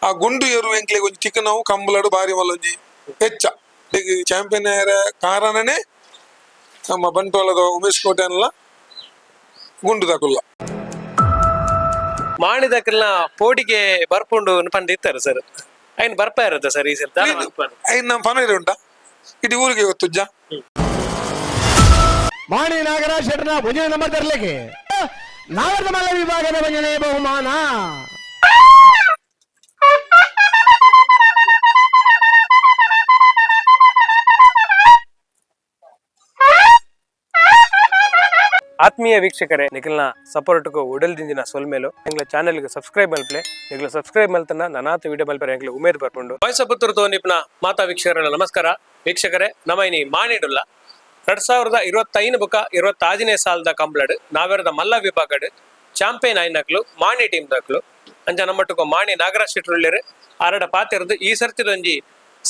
ಆ ಗುಂಡು ಎರು ಎಂಕ್ಲೆಗ್ ಒಂಜಿ ತಿಕ್ಕನವು ಕಂಬುಲಡು ಬಾರಿ ಮಲ್ಲೊಂಜಿ ಹೆಚ್ಚ ಚಾಂಪಿಯನ್ ಕಾರಣನೇ ನಮ್ಮ ಬಂಟ್ವಾಳದ ಉಮೇಶ್ ಕೋಟ್ಯಾನ್ಲ ಗುಂಡು ತಕುಲ್ಲ. ಮಾಣಿದಕ್ಕೆಲ್ಲ ಪೋಡಿಗೆ ಬರ್ಪುಂಡು ಪಂದ್ ಇತ್ತಾರೆ ಸರ್. ಐನ್ ಬರ್ಪ ಇರುತ್ತೆ ಸರ್ ಈ ಸರ್? ಐನ್ ನಮ್ಮ ಪನೀರ್ ಉಂಟಾ, ಇಡೀ ಊರಿಗೆ ಗೊತ್ತುಜ್ಜ. ಮಾಣಿ ನಾಗರಾಜ್ ಶೆಟ್ಟರ್ನ ಒಂದನೇ ನಂಬರ್ ತರಲಿಕ್ಕೆ ನಾಗರಮಲ್ಲ ವಿಭಾಗದ ಒಂದನೇ ಬಹುಮಾನ. ಆತ್ಮೀಯ ವೀಕ್ಷಕರೇ, ನಿಖಲ್ನ ಸಪೋರ್ಟ್ಗೂ ಉಡಲ್ದಿಂದಿನ ಸೊಲ್ಮೇಲು. ಎಂಗ್ಲ ಚಾನೆಲ್ಗೆ ಸಬ್ಸ್ಕ್ರೈಬ್ ಮಲ್ಪ್ಲೆ. ನಿಗ್ಲ ಸಬ್ಸ್ಕ್ರೈಬ್ ಮಲ್ತನ ನನಾತ ವಿಡಿಯೋ ಮಲ್ಪರೆ ಎಂಗ್ಲ ಉಮೇದ್ ಬರ್ಪುಂಡು. ವಯಸ್ಸಪುತ್ರ ತೋನಿಪ್ನ ಮಾತಾ ವೀಕ್ಷಕರ ನಮಸ್ಕಾರ. ವೀಕ್ಷಕರೇ, ನಮ್ಮ ಇನಿ ಮಾಣಿಡುಲ್ಲ 2025 ಬುಕ 26ನೇ ಸಾಲದ ಕಂಬ್ಲಡ್ ನಾವೆರದ ಮಲ್ಲ ವಿಭಾಗಡ್ ಚಾಂಪಿಯನ್ ಐನಕ್ಲು ಮಾಣಿ ಟೀಮ್ ದಕ್ಲು. ಅಂಚ ನಮ್ಮಟ್ಟುಕೊ ಮಾಣಿ ನಾಗರಾಜ್ ಶೆಟ್ಟರುಳ್ಳೇರು. ಆರಡ ಪಾತೆರ್ದು ಈ ಸರ್ತಿದೊಂಜಿ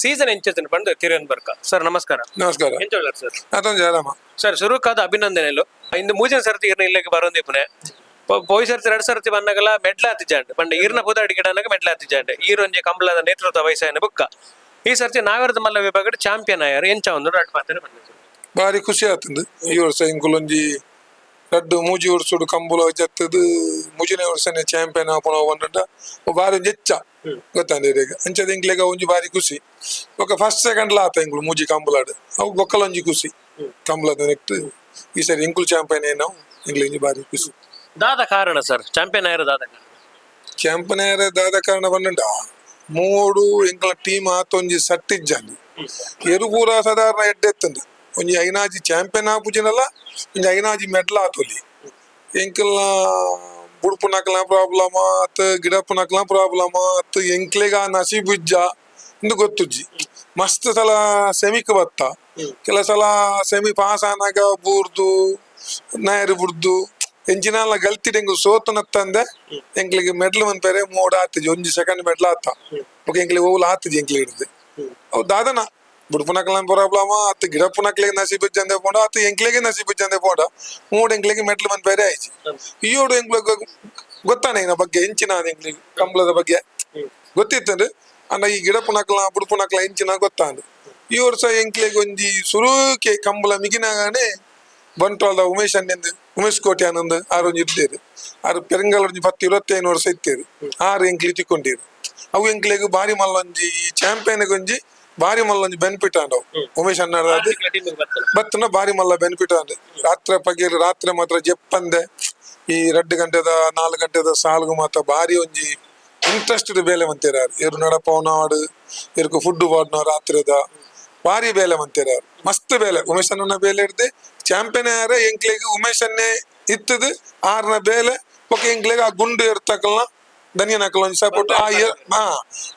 ಸೀಸನ್ ಎಂಚത്തിന് ಪಂದು ತಿರುವನ್ ಬರ್ಕ. ಸರ್, ನಮಸ್ಕಾರ. ನಮಸ್ಕಾರ. ಎಂಚ ಉಳ್ಳಾರ್ ಸರ್? ಅದೊಂದು ಆರಾಮ. ಸರ್, ಸುರುಕಾದ ಅಭಿನಂದನೆಲು. ಇಂದು ಮೂಜನ ಸರ್ತಿ ಇರ್ನ ಇಲ್ಲಕ್ಕೆ ಬರೋಂದಿಪ್ಪನೆ. ಪೋಯ್ ಸರ್ತಿ ಎರಡ್ ಸರ್ತಿ ಬಂದಾಗಲ ಮೆಡ್ಲ ಜಾಂಡ್ ಪಂಡ ಈರ್ನ ಪುದ ಅಡಿಗೆಡನಾಗ ಮೆಡ್ಲ ಜಾಂಡ್. ಈರೊಂಜಿ ಕಂಬಳದ ನೇತೃತ್ವ ವಹಿಸಾಯನ. ಬುಕ್ಕ ಈ ಸರ್ತಿ ನಾವೆರದ ಮಲ್ಲ ವಿಭಾಗಡ್ ಚಾಂಪಿಯನ್ ಆಯಾರು. ಎಂಚ ಒಂದು ರಡ್ ಮಾತನೆ ಬಂದಿತ್ತು? ಬಾರಿ ಖುಷಿ ಆತಂದು. ಈ ವರ್ಷ ಇಂಕುಲೊಂಜಿ ರಡ್ಡು ಮೂಜಿ ವರ್ಷಡು ಕಂಬುಲ ಜತ್ತದು ಮೂಜಿನೇ ವರ್ಷನೇ ಚಾಂಪಿಯನ್ ಆಪುನ ಬಂಡ ಬಾರಿ ಒಂಜಿ ಹೆಚ್ಚ ಗೊತ್ತಾಂಡ ಇರೆಗ್. ಅಂಚದ ಇಂಕ್ಲೆಗ ಒಂಜಿ ಬಾರಿ ಖುಷಿ. ಬೊಕ ಫಸ್ಟ್ ಸೆಕೆಂಡ್ ಲ ಆತ ಇಂಕುಲು ಮೂಜಿ ಕಂಬುಲಾಡ್. ಅವು ಬೊಕ್ಕಲ ಒಂಜಿ ಖುಷಿ. ಕಂಬುಲದ ನೆಕ್ಟ್ ಈ ಸರಿ ಇಂಕುಲು ಚಾಂಪಿಯನ್ ಏನೋ ಇಂಕ್ಲೆ ಒಂಜಿ ಬಾರಿ ಖುಷಿ. ದಾದ ಕಾರಣ ಸರ್, ಚಾಂಪಿಯನ್ ಆಯಾರು ದಾದ ಕಾರಣ? ಚಾಂಪಿಯನ್ ದಾದ ಕಾರಣ ಬಂಡ, ಮೂಡು ಎಂಕಲ ಟೀಮ್ ಆತೊಂಜಿ ಸಟ್ಟಿಜ್ಜಾಂಡ್. ಎರು ಪೂರ ಸಾಧಾರಣ ಎಡ್ಡೆ ಎತ್ತಂದು. ಒಂಜಿ ಐನಾಜಿ ಚಾಂಪಿಯನ್ ಆಪುಜಿನಲ್ಲ, ಒಂಜಿ ಐನಾಜಿ ಮೆಡ್ಲ್ ಆತೊಲಿ. ಎಂಕಲ್ನ ಬುಡ್ಪುನಕ್ಲ ಪ್ರಾಬ್ಲಮ್ ಅತ್ ಗಿಡಪ್ಪನಕ್ಲ ಪ್ರಾಬ್ಲಮ್ ಅತ್ ಎಂಕ್ಲೆಗ ನಸೀಬ್ ಇಜ್ಜ ಇಂದು ಗೊತ್ತುಜ್ಜಿ. ಮಸ್ತ್ ಸಲ ಸೆಮಿಕ್ ಬತ್ತ, ಕೆಲ ಸಲ ಸೆಮಿ ಪಾಸ್ ಆನಾಗ ಬೂರ್ದು ನಾಯರು ಬುಡ್ದು ಎಂಚಿನಾಲ ಗಲ್ತಿಡ್ ಎಂಕುಲು ಸೋತನತ್ತಂದೆ ಎಂಕ್ಲಿಗೆ ಮೆಡ್ಲ್ ಮನ್ಪೆರೆ ಮೋಡ ಆತಿಜಿ. ಒಂಜಿ ಸೆಕೆಂಡ್ ಮೆಡ್ಲ್ ಆತ. ಬೊಕ ಎಂಕ್ಲಿಗೆ ಓಲ್ ಆತಿಜಿ ಎಂಕ್ಲೆ ಹಿಡ್ದು. ಅವು ದಾದನ ಬುಡ್ಪುನಕ್ಲ ಪ್ರಾಬ್ಲಮ್ ಅತ್ ಗಿಡಪ್ಪನಕ್ಲೆಗೆ ನಸೀಬ್ ಇಜ್ಜಂದೆ ಪೋಂಡ ಅತ್ ಎಂಕ್ಲೆಗೆ ನಸೀಬ್ ಇಜ್ಜಂದೆ ಪೋಂಡ, ಮೂಡ್ ಎಂಕ್ಲೆಗೆ ಮೆಡ್ಲ್ ಮನ್ಪೆರೆ ಆಯ್ಜಿ. ಈಯೋಡು ಎಂಕ್ಲೆಗ್ ಗೊತ್ತಾನೆ ಇನ್ನ ಬಗ್ಗೆ ಎಂಚಿನ ಎಂಕ್ಲಿಗೆ ಕಂಬಳದ ಬಗ್ಗೆ ಗೊತ್ತಿತ್ತಂದ್ರೆ ಅಂಡ ಈ ಗಿಡಪ್ಪನಕ್ಲ ಬುಡ್ಪುನಕ್ಲ ಎಂಚಿನ ಗೊತ್ತಾಂಡ್. ಈ ವರ್ಷ ಎಂಕ್ಲೆಗ್ ಒಂಜಿ ಸುರುಕೆ ಕಂಬಳ ಮಿಗಿನಾಗನೆ ಬಂಟ್ವಾಳದ ಉಮೇಶ್ ಅನ್ನೆಂದು, ಉಮೇಶ್ ಕೋಟೆ ಆನಂದ್ ಆರು ಒಂಜಿ ಇರ್ತೇರು. ಆರು ಪೆರಂಗಲ್ ಒಂಜಿ 10 25 ವರ್ಷ ಇತ್ತೇರು. ಆರು ಎಂಕ್ಲಿ ತಿಕ್ಕೊಂಡೀರು. ಅವು ಎಂಕ್ಲೆಗ್ ಬಾರಿ ಮಲ್ಲೊಂಜಿ ಈ ಚಾಂಪಿಯನ್ ಒಂಜಿ ಬಾರಿ ಮಲ್ಲೊಂಜಿ ಬೆನಿಫಿಟ್ ಆಂಡವು. ಉಮೇಶ್ ಅನ್ನಾರ ಬತ್ತನ ಬಾರಿ ಮಲ್ಲ ಬೆನಿಫಿಟ್ ಆಂಡ್. ರಾತ್ರಿ ಪಗೇರು ರಾತ್ರಿ ಮಾತ್ರ ಜಪ್ಪಂದೆ ಈ 2 ಗಂಟೆದ 4 ಗಂಟೆದ ಸಾಲ್ಗು ಮಾತ್ರ ಬಾರಿ ಒಂಜಿ ಇಂಟ್ರೆಸ್ಟೆಡ್ ಬೇಲೆ ಮಂತೇರಾರು. ಇರು ನಡಪವನಾಡು ಇರ್ಕು ಫುಡ್ ಪಾಡ್ನ ರಾತ್ರಿದ ಬಾರಿ ಬೇಲೆ ಮಂತೇರಾರು. ಮಸ್ತ್ ಬೇಲೆ ಉಮೇಶ್ ಅಣ್ಣನ ಬೇಲೆ ಹಿಡ್ದು ಚಾಂಪಿಯನ್ ಯಾರ ಎಂಕ್ಲೆಗ್ ಉಮೇಶ್ ಅನ್ನೇ ಇತ್ತದು ಆರ್ನ ಬೇಲೆ. ಬೊಕ ಎಂಕ್ಲೆಗ್ ಆ ಗುಂಡು ಎರ್ತಕಲ್ನ ಧನಿಯನಕಲ್ ಒಂಜಿ ಸಪೋರ್ಟ್.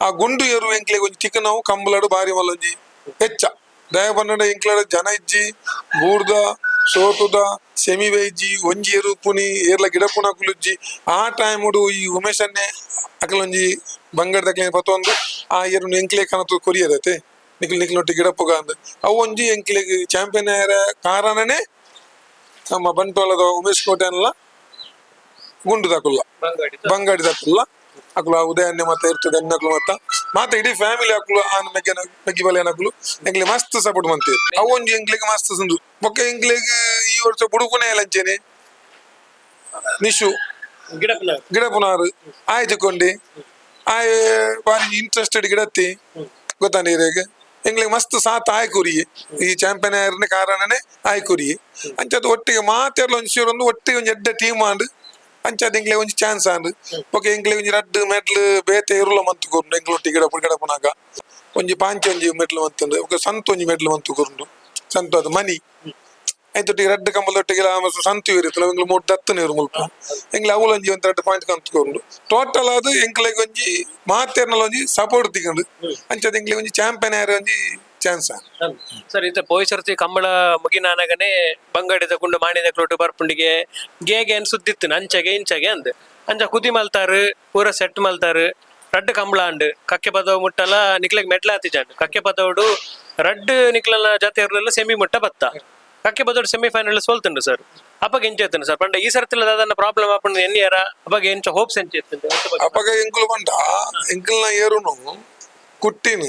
ಆ ಗುಂಡು ಎರು ಎಂಕ್ಲೆಗ್ ಒಂಜಿ ತಿಕ್ಕನವು ಕಂಬುಲಡು ಬಾರಿ ಮಲ್ಲ ಒಂಜಿ ಹೆಚ್ಚ. ದಯ ಪನ್ನಡ ಎಂಕ್ಲಡ ಜನ ಇಜ್ಜಿ. ಬೂರ್ದ ಸೋತುದ ಸೆಮಿ ವೈಜಿ ಒಂಜಿ ಎರು ಪುನಿ ಏರ್ಲ ಗಿಡಪುನ ಕುಲುಜ್ಜಿ. ಆ ಟೈಮುಡು ಈ ಉಮೇಶ್ ಅನ್ನೇ ಅಕಲೊಂಜಿ ಬಂಗಾರದಕ್ಲೆ ಪತ್ತೊಂದು ಆ ಎರು ಎಂಕ್ಲೆ ಕನತು ಕೊರಿಯರತೆ ನಿಕ್ಲು ನಿಕ್ಲೊಟ್ಟಿ ಗಿಡಪ್ಪುಗ ಅಂದ್. ಅವು ಒಂಜಿ ಎಂಕ್ಲೆಗ್ ಚಾಂಪಿಯನ್ ಆಯರ ಕಾರಣನೇ ನಮ್ಮ ಬಂಟ್ವಾಳದ ಉಮೇಶ್ ಕೋಟ್ಯಾನ್ಲ ಗುಂಡು ತಕುಲ್ಲ ಬಂಗಾಡಿ ತಕುಲ್ಲ. ಅಕುಲು ಆ ಉದಯನ್ನೇ ಮತ್ತ ಇರ್ತದೆ ಎನ್ನಕ್ಲು ಮತ್ತ ಮಾತ ಇಡೀ ಫ್ಯಾಮಿಲಿ ಅಕ್ಲು ಆನ್ ಮೆಗ್ಗೆನ ಮೆಗ್ಗಿ ಬಲೆ ನಕುಲು ಎಂಕ್ಲೆ ಮಸ್ತ್ ಸಪೋರ್ಟ್ ಮಂತೇರು. ಅವು ಒಂಜಿ ಎಂಕ್ಲೆಗ್ ಮಸ್ತ್ ಸಂದು. ಬೊಕ್ಕ ಎಂಕ್ಲೆಗ್ ಈ ವರ್ಷ ಬುಡುಕುನೇ ಲಂಚೇನೆ ನಿಶು ಗಿಡಪುನಾರು ಆಯ್ತುಕೊಂಡಿ ಆಯ್ ಬಾರಿ ಇಂಟ್ರೆಸ್ಟೆಡ್ ಗಿಡತ್ತಿ ಗೊತ್ತಾಂಡ ಇರೇಗ್. ಎಂಗ್ಲಿಗೆ ಮಸ್ತ್ ಸಾತ್ ಆಯ್ಕುರಿ. ಈ ಚಾಂಪಿಯನ್ ಆಯ್ರನ ಕಾರಣನೇ ಆಯ್ಕುರಿ. ಅಂಚದ ಒಟ್ಟಿಗೆ ಮಾತೆರ್ಲ ಒಂಜಿ ಸೇರೊಂದು ಒಟ್ಟಿಗೆ ಒಂಜಿ ಎಡ್ಡೆ ಟೀಮ್ ಆಂಡ್. ಅಂಚದ ಎಂಕ್ಲೆ ಒಂಜಿ ಚಾನ್ಸ್ ಆಂಡ್. ಬೊಕ ಎಂಕ್ಲೆ ಒಂಜಿ ರಡ್ಡ್ ಮೆಡ್ಲ್ ಬೇತೆ ಇರುಲ ಮಂತು ಕೊರುಂಡು. ಎಂಕ್ಲ ಒಟ್ಟಿಗೆ ಗಿಡಪು ಗಿಡಪುನಾಗ ಒಂಜಿ ಪಾಂಚೆ ಒಂಜಿ ಮೆಡ್ಲ್ ಮಂತುಂಡು. ಬೊಕ ಸಂತ ಒಂಜಿ ಮೆಡ್ಲ್ ಮಂತು ಕೊರುಂಡು. ಸಂತ ಅದು ಮನಿ ಐತೊಟ್ಟಿಗೆ ರಡ್ಡ್ ಕಂಬಲದೊಟ್ಟಿಗೆ ಸಂತು ಇರುತ್ತಲ್ಲ. ಎಂಗ್ಲು ಮೂರು ದತ್ತು ನೀರು ಮುಲ್ಪ ಎಂಗ್ಲೆ ಅವುಲ ಒಂಜಿ ಒಂದ್ ರಡ್ಡ್ ಪಾಯಿಂಟ್ ಕಂತುಕೊಂಡು ಟೋಟಲ್ ಅದು ಎಂಕ್ಲೆಗ್ ಒಂಜಿ ಮಾತೆರ್ನಲ ಒಂಜಿ ಸಪೋರ್ಟ್ ತಿಕ್ಕಂಡು. ಅಂಚದ ಎಂಕ್ಲೆ ಒಂಜಿ ಚಾಂಪಿಯನ್ ಆಯರ ಒಂಜಿ ಚಾನ್ಸ್. ಸರ್, ಇತ್ತ ಪೋಯ್ ಸರ್ತಿ ಕಂಬಳ ಮುಗಿನಾನಗನೆ ಬಂಗಾಡಿದ ಕುಂಡು ಮಾಣಿದ ಕ್ಲೋಟು ಬರ್ಪುಂಡಿಗೆ ಗೇಗೆ ಅನ್ ಸುದ್ದಿತ್ತು ಅಂಚಗೆ ಇಂಚಗೆ ಅಂದ್. ಅಂಚ ಕುದಿ ಮಲ್ತಾರು, ಪೂರ ಸೆಟ್ ಮಲ್ತಾರು. ರಡ್ಡ್ ಕಂಬಳ ಅಂಡ್ ಕಕ್ಕೆ ಪದವು ಮುಟ್ಟಲ ನಿಕ್ಲೆಗ್ ಮೆಡ್ಲ ಆತಿಜಾಂಡ್. ಕಕ್ಕೆ ಪದವುಡು ರಡ್ಡ್ ನಿಕ್ಲನ ಜೊತೆ ಇರ್ಲೆಲ್ಲ ಸೆಮಿ ಮುಟ್ಟ ಬತ್ತ. ಕಕ್ಕೆ ಪದವುಡು ಸೆಮಿ ಫೈನಲ್ ಸೋಲ್ತುಂಡು ಸರ್. ಅಪಗ ಎಂಚ ಎತ್ತುಂಡು ಸರ್ ಪಂಡ ಈ ಸರ್ತಿಲ ದಾದನ ಪ್ರಾಬ್ಲಮ್ ಆಪುಂಡು ಎನ್ನಿಯರ ಅಪಗ ಎಂಚ ಹೋಪ್ಸ್ ಎಂಚ ಎತ್ತುಂಡು ಐತ ಬಗ್ಗೆ. ಅಪಗ ಎಂಕುಲು ಪಂಡ ಎಂಕಲ್ನ ಏರುನು ಕುಟ್ಟಿನ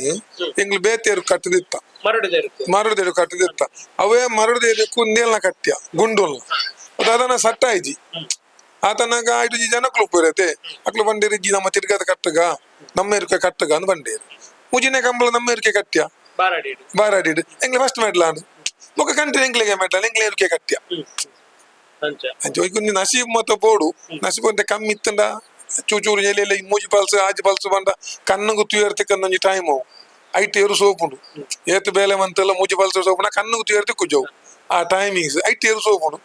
ಎಂಕ್ಲು ಬೇತೇರು ಕಟ್ಟದಿತ್ತ. ಮರಡಿದ ಇರುತ್ತೆ. ಮರಡುದೇರು ಕಟ್ಟದಿತ್ತ. ಅವೇ ಮರಡುದೇರು ಕುಂದೇಲ್ನ ಕಟ್ಟ್ಯ ಗುಂಡುಲ್ನ ದಾದನ ಸಟ್ಟ ಆಯ್ಜಿ ಆತನಾಗ ಐದು ಜನಕ್ಲು ಉಪ್ಪುರತೆ ಅಕ್ಲು ಬಂಡೇರಿ ಜಿ ನಮ್ಮ ತಿರ್ಗದ ಕಟ್ಟಗ ನಮ್ಮ ಎರುಕೆ ಕಟ್ಟಗ ಅಂದ್ ಬಂಡೇರು ಮುಜಿನೆ ಕಂಬಳ ನಮ್ಮ ಎರುಕೆ ಕಟ್ಟ್ಯ. ಬಾರಾಡಿ. ಬಾರಾಡಿಡ್ ಎಂಕ್ಲೆ ಫಸ್ಟ್ ಮೆಡ್ಲಾನ್ ಬೊಕ ಕಂಟಿನ್ಯೂ ಎಂಕ್ಲೆಗೆ ಮೆಡ್ಲಾನ್ ಎಂಕ್ಲೆ ಎರುಕೆ ಕಟ್ಟ್ಯ. ಅಂಚ. ಅಂಚ ಒಂಜಿ ನಸೀಬ್ ಮತ ಬೋಡು ನಸೀಬ್ ಅಂತ ಕಮ್ಮಿ ಇತ್ತಂಡ ಚೂಚೂರು ಎಲೆ ಮೂಜಿ ಪಲ್ಸ್ ಆಜಿ ಪಲ್ಸ್ ಬಂಡ ಕಣ್ಣುಗು ತುಯರ್ತಿಕ್ಕಂದೊಂಜಿ ಟೈಮ್ ಅವು ಐಟ್ ಏರು ಸೋಪುಂಡು ಏತ್ ಬೇಲೆ ಮಂತೆಲ್ಲ ಮೂಜಿ ಪಲ್ಸ್ ಸೋಪುಂಡ ಕಣ್ಣುಗು ತುಯರ್ತಿ ಕುಜವು ಆ ಟೈಮಿಂಗ್ಸ್ ಐಟ್ ಏರು ಸೋಪುಂಡು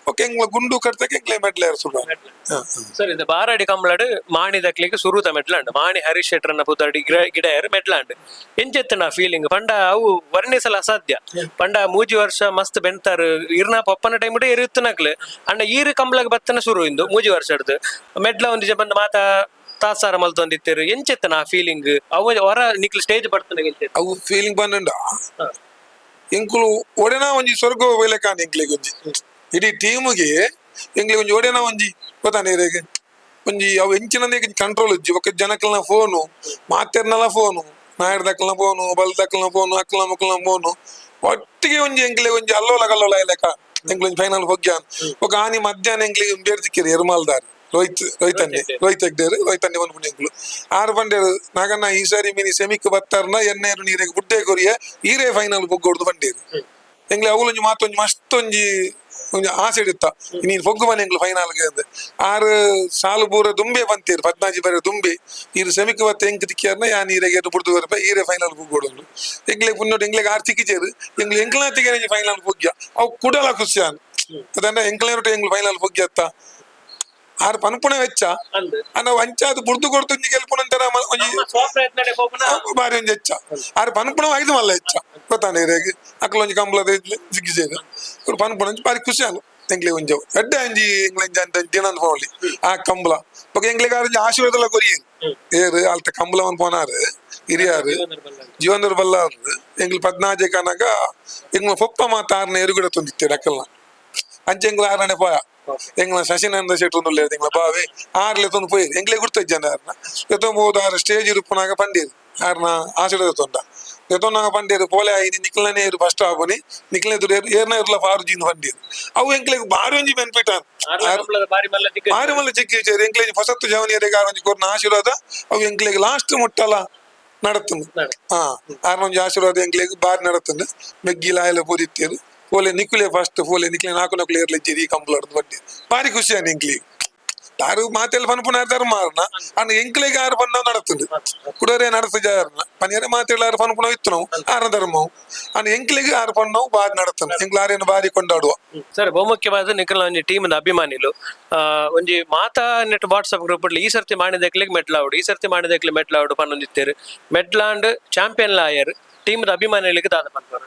ಓಕೆ ಎಂಗ್ಲ ಗುಂಡು ಕಟ್ತಕ್ಕೆ ಎಂಕ್ಲೆ ಮೆಡ್ಲ ಏರು ಸುಡ. ಸರ್, ಇದು ಬಾರಾಡಿ ಕಂಬಳಡ್ ಮಾಣಿ ದಕ್ಲಿಗೆ ಸುರೂತ ಮೆಡ್ಲಾಂಡ್ ಮಾಣಿ ಹರೀಶ್ ಶೆಟ್ಟರ್ನ ಪುದರ್ಡಿ ಗಿಡ ಗಿಡಯರ್ ಮೆಡ್ಲಾಂಡ್ ಎಂಚೆತ್ತನ ಫೀಲಿಂಗ್ ಪಂಡ ಅವು ವರ್ಣಿಸಲು ಅಸಾಧ್ಯ. ಪಂಡ ಮೂಜಿ ವರ್ಷ ಮಸ್ತ್ ಬೆಂತಾರು ಇರ್ನ ಪಪ್ಪನ ಟೈಮ್ ಎರಿಯುತ್ತನಕ್ಲು ಅಂಡ ಈರು ಕಂಬಳಗ್ ಬತ್ತನ ಸುರು ಇಂದು ಮೂಜಿ ವರ್ಷ ಹಿಡ್ದು ಮೆಡ್ಲ ಒಂದು ಬಂದು ಮಾತಾ ತಾಸಾರ ಮಲ್ತೊಂದಿತ್ತೇರು. ಎಂಚೆತ್ತನ ಆ ಫೀಲಿಂಗ್ ಅವು ಹೊರ ನಿಕ್ಲು ಸ್ಟೇಜ್ ಬರ್ತನ ಎಂಚೆತ್ತ? ಅವು ಫೀಲಿಂಗ್ ಬಂದಂಡ ಎಂಕುಲು ಒಡೆನ ಒಂಜಿ ಸ್ವರ್ಗ ವೇಲೆಕಾನ್ ಎಂಕ್ಲೆಗ್ ಒಂಜಿ ಇಡೀ ಟೀಮ್ಗೆ ಎಂಕ್ಲೆಗ್ ಒಂಜಿ ಒಡೆನ ಒಂಜಿ ಗೊತ್ತಾನೆ ಇರೆಗ್ ಒಂಜಿ ಅವು ಎಂಚಿನಂದೇ ಕಂಟ್ರೋಲ್ ಇಜ್ಜಿ. ಬೊಕ್ಕ ಜನಕ್ಲೆನ ಫೋನು ಮಾತೆರ್ನಲ ಫೋನು ನಾಯರ್ ದಕ್ಕಲ್ನ ಫೋನು ಬಲ್ ದಕ್ಕಲ್ನ ಫೋನು ಅಕ್ಕಲ್ನ ಮುಕ್ಕಲ್ನ ಫೋನು ಒಟ್ಟಿಗೆ ಒಂಜಿ ಎಂಕ್ಲೆಗ್ ಒಂಜಿ ಅಲ್ಲೋಲ ಕಲ್ಲೋಲ ಲೆಕ್ಕ ಎಂಕ್ಲೆ ಒಂಜಿ ಫೈನಲ್ ಹೊಗ್ಯಾನ್. ಬೊಕ್ಕ ಆನಿ ಮಧ್ಯಾಹ್ನ ಎಂಕ್ಲೆಗ್ ಬೇರೆ ತಿಕ್ಕಿರಿ ಎರ್ಮಾಲ್ದಾರ್ ರೋಹಿತ್ ರೋಹಿತ್ ಅನ್ನೆ ರೋಹಿತ್ ಹೆಗ್ಡೇರು ರೋಹಿತ್ ಅನ್ನೆ ಬಂದ್ಬಿಟ್ಟು ಎಂಕ್ಲು ಆರು ಬಂಡೇರು ನಾಗಣ್ಣ ಈ ಸಾರಿ ಮೀನಿ ಸೆಮಿಕ್ ಬತ್ತಾರ್ನ ಎನ್ನೇರು ನೀರಿಗೆ ಬುಡ್ಡೆ ಕೊರಿಯ ಈರೇ ಫೈನಲ್ ಬೊಗ್ಗೊಡ್ದು ಬಂಡೇರು. ಎಂಗ್ಲೆ ಅವಲೊಂಜಿ ಮಾತೊಂಜಿ ಮಸ್ತ್ ಒಂಜಿ ಒಂಜಿ ಆಸೆ ಇಡುತ್ತ ನೀನು ಪೊಗ್ಗು ಬನ್ನಿ ಎಂಗ್ಲು ಫೈನಲ್ಗೆ ಅಂದ್ ಆರು ಸಾಲು ಪೂರ ದುಂಬೆ ಬಂತೀರು ಪದ್ನಾಜಿ ಬರೆ ದುಂಬೆ ಈರು ಸೆಮಿಕ್ ಬತ್ತ ಎಂಕ್ ತಿಕ್ಕಿಯಾರ್ನ ಯಾ ನೀರಿಗೆ ಬುಡ್ದು ಬರಪ ಈರೇ ಫೈನಲ್ ಪೊಗ್ಗೊಡೊಂದು ಎಂಗ್ಲೆ ಪುನ್ನೋಡು ಎಂಗ್ಲೆಗ್ ಆರ್ ತಿಕ್ಕಿಚೇರು ಎಂಗ್ಲು ಎಂಕ್ಲ ತಿಕ್ಕೇನೆ ಫೈನಲ್ ಪೊಗ್ಗ್ಯ ಅವು ಕುಡಲ ಖುಷಿಯಾನ್ ಅದಂಡ ಎಂಕ್ಲೇರುಟ ಎಂಗ್ಲು ಫೈನಲ್ ಪೊಗ್ಗ್ಯತ್ತ ಆರು ಪನ್ಪುಣೆ ವೆಚ್ಚ. ಅಂದ್. ಅನ್ನ ಅಂಚಾದ್ ಬುಡ್ದು ಕೊಡ್ತು ಒಂಜಿ ಗೆಲ್ಪುನಂತರ ಒಂಜಿ ನಮ್ಮ ಸ್ವಪ್ರಯತ್ನ ಪೋಪುನ. ಬಾರಿ ಒಂಜಿ ಹೆಚ್ಚ ಆರು ಪನ್ಪುಣ ಐದು ಮಲ್ಲ ಹೆಚ್ಚ ಗೊತ್ತಾನೆ ಇರೆಗ್ ಅಕ್ಲು ಒಂಜಿ ಕಂಬಳದ ಜಿಗ್ಗಿಸೇರು ಇವ್ರು ಪನ್ಪುಣ ಒಂಜಿ ಬಾರಿ ಖುಷಿ ಅಲ್ಲ ಎಂಗ್ಲೆ ಒಂಜಿ ಎಡ್ಡೆ ಒಂಜಿ ಎಂಗ್ಲೆ ಒಂಜಿ ಅಂತ ದಿನಂದ್ ಫೋನ್ಲಿ ಆ ಕಂಬಳ ಬೊಕ ಎಂಗ್ಲೆಗ್ ಆರ್ ಒಂಜಿ ಆಶೀರ್ವಾದಲ ಕೊರಿಯೇರು ಏರು ಅಲ್ತ ಕಂಬಳವನ್ ಪೋನಾರು ಹಿರಿಯಾರು ಜೀವನದವ್ರು ಬಲ್ಲಾರು ಎಂಗ್ಲು ಪದ್ನಾಜೆ ಕನಗ ಎಂಗ್ಲ ಪೊಪ್ಪ ಮಾತ ಆರ್ನ ಎರುಗುಡ ತಂದಿತ್ತೇರು ಅಕ್ಕಲ್ನ ಅಂಚೆ ಎಂಗ್ಲ ಆರನೆ ಪೋಯ ಎಂಗ್ಲ ಶಶಿನಂದ ಶೆಟ್ರು ಉಲ್ಲೇರು ಎಂಗ್ಲ ಬಾವೆ ಆರ್ಲೆ ತಂದು ಪೋಯಿರು ಎಂಗ್ಲೆ ಗುರ್ತ ಜನ ಆರ್ನ ಎತ್ತೊಂಬೋದು ಆರು ಸ್ಟೇಜ್ ಇರುಪುನಾಗ ಪಂಡೀರು ಆರ್ನ ಆಶೀರ್ವಾದ ತೊಂಡ ಎತ್ತೊಂಡಾಗ ಪಂಡೀರು ಪೋಲೆ ಆಯಿ ನಿಕ್ಲನೇ ಇರು ಫಸ್ಟ್ ಆಪುನಿ ನಿಕ್ಲನೆ ಎದುರು ಏರ್ನ ಇರ್ಲ ಫಾರು ಜೀನ್ ಪಂಡೀರು ಅವು ಎಂಕ್ಲೆಗ್ ಬಾರಿ ಒಂಜಿ ಬೆನಿಫಿಟ್ ಆನ್. ಆರ್ಲ ಕಂಬಳದ ಬಾರಿ ಮಲ್ಲ ದಿಗ್ಗಜ. ಬಾರಿ ಮಲ್ಲ ಚಿಕ್ಕಿ ವಿಚಾರ ಎಂಕ್ಲೇಜ್ ಫಸತ್ತು ಜವನಿಯರಿಗೆ ಆರೊಂಜಿ ಕೊರ್ನ ಆಶೀರ್ವಾದ ಅವು ಎಂಕ್ಲೆಗ್ ಲಾಸ್ಟ್ ಮುಟ್ಟಲ ನಡತ್ತುಂಡು. ಹಾ ಆರ್ನೊಂಜಿ ಆಶೀರ್ವಾದ ಎಂಕ್ಲೆಗ್ ಬಾರಿ ನಡತ್ತುಂಡು ಮೆಗ್ಗಿಲ ಆಯಲ ಪೋದಿತ್ತೇರು ಪೋಲೆ ನಿಕ್ಕುಲೆ ಫಸ್ಟ್ ಪೋಲೆ ನಿಕ್ಲೆ ನಾಲ್ಕು ನಕುಲೆ ಏರ್ಲೆಜ್ಜೇರಿ ಈ ಕಂಬಳರ್ದು ಬಡ್ಡಿ ಬಾರಿ ಖುಷಿ ಆನ್ ಎಂಕ್ಲೆಗ್ ತಾರು ಮಾತೆಲ್ಲ ಪನ್ಪುನ ಧರ್ಮ ಆರ್ನ ಅನ್ನ ಎಂಕ್ಲೆಗ್ ಆರು ಪನ್ನ ನಡತ್ತುಂಡು ಕುಡರೆ ನಡತ ಜಾರ್ನ ಪನಿಯರೆ ಮಾತೆಲ್ಲ ಆರು ಪನ್ಪುನ ಇತ್ತು ನಾವು ಆರ್ನ ಧರ್ಮವು ಅನ್ನ ಎಂಕ್ಲೆಗ್ ಆರು ಪನ್ನವು ಬಾರಿ ನಡತ್ತುಂಡು ಎಂಕ್ಲ ಆರೇನು ಬಾರಿ ಕೊಂಡಾಡುವ. ಸರ್, ಬಹುಮುಖ್ಯವಾದ ನಿಖಲ್ ಒಂಜಿ ಟೀಮ್ ಅಭಿಮಾನಿಲು ಒಂಜಿ ಮಾತಾ net WhatsApp group ಈ ಸರ್ತಿ ಮಾಡಿದಕ್ಲಿಗೆ ಮೆಟ್ಲಾವುಡು ಈ ಸರ್ತಿ ಮಾಡಿದಕ್ಲಿ ಮೆಟ್ಲಾವುಡು ಪನ್ನೊಂದಿತ್ತೇರು ಮೆಟ್ಲಾಂಡ್ ಚಾಂಪಿಯನ್ ಲಾಯರ್ ಟೀಮ್ ಅಭಿಮಾನಿಗಳಿಗೆ ದಾದ ಪನ್ಪರು.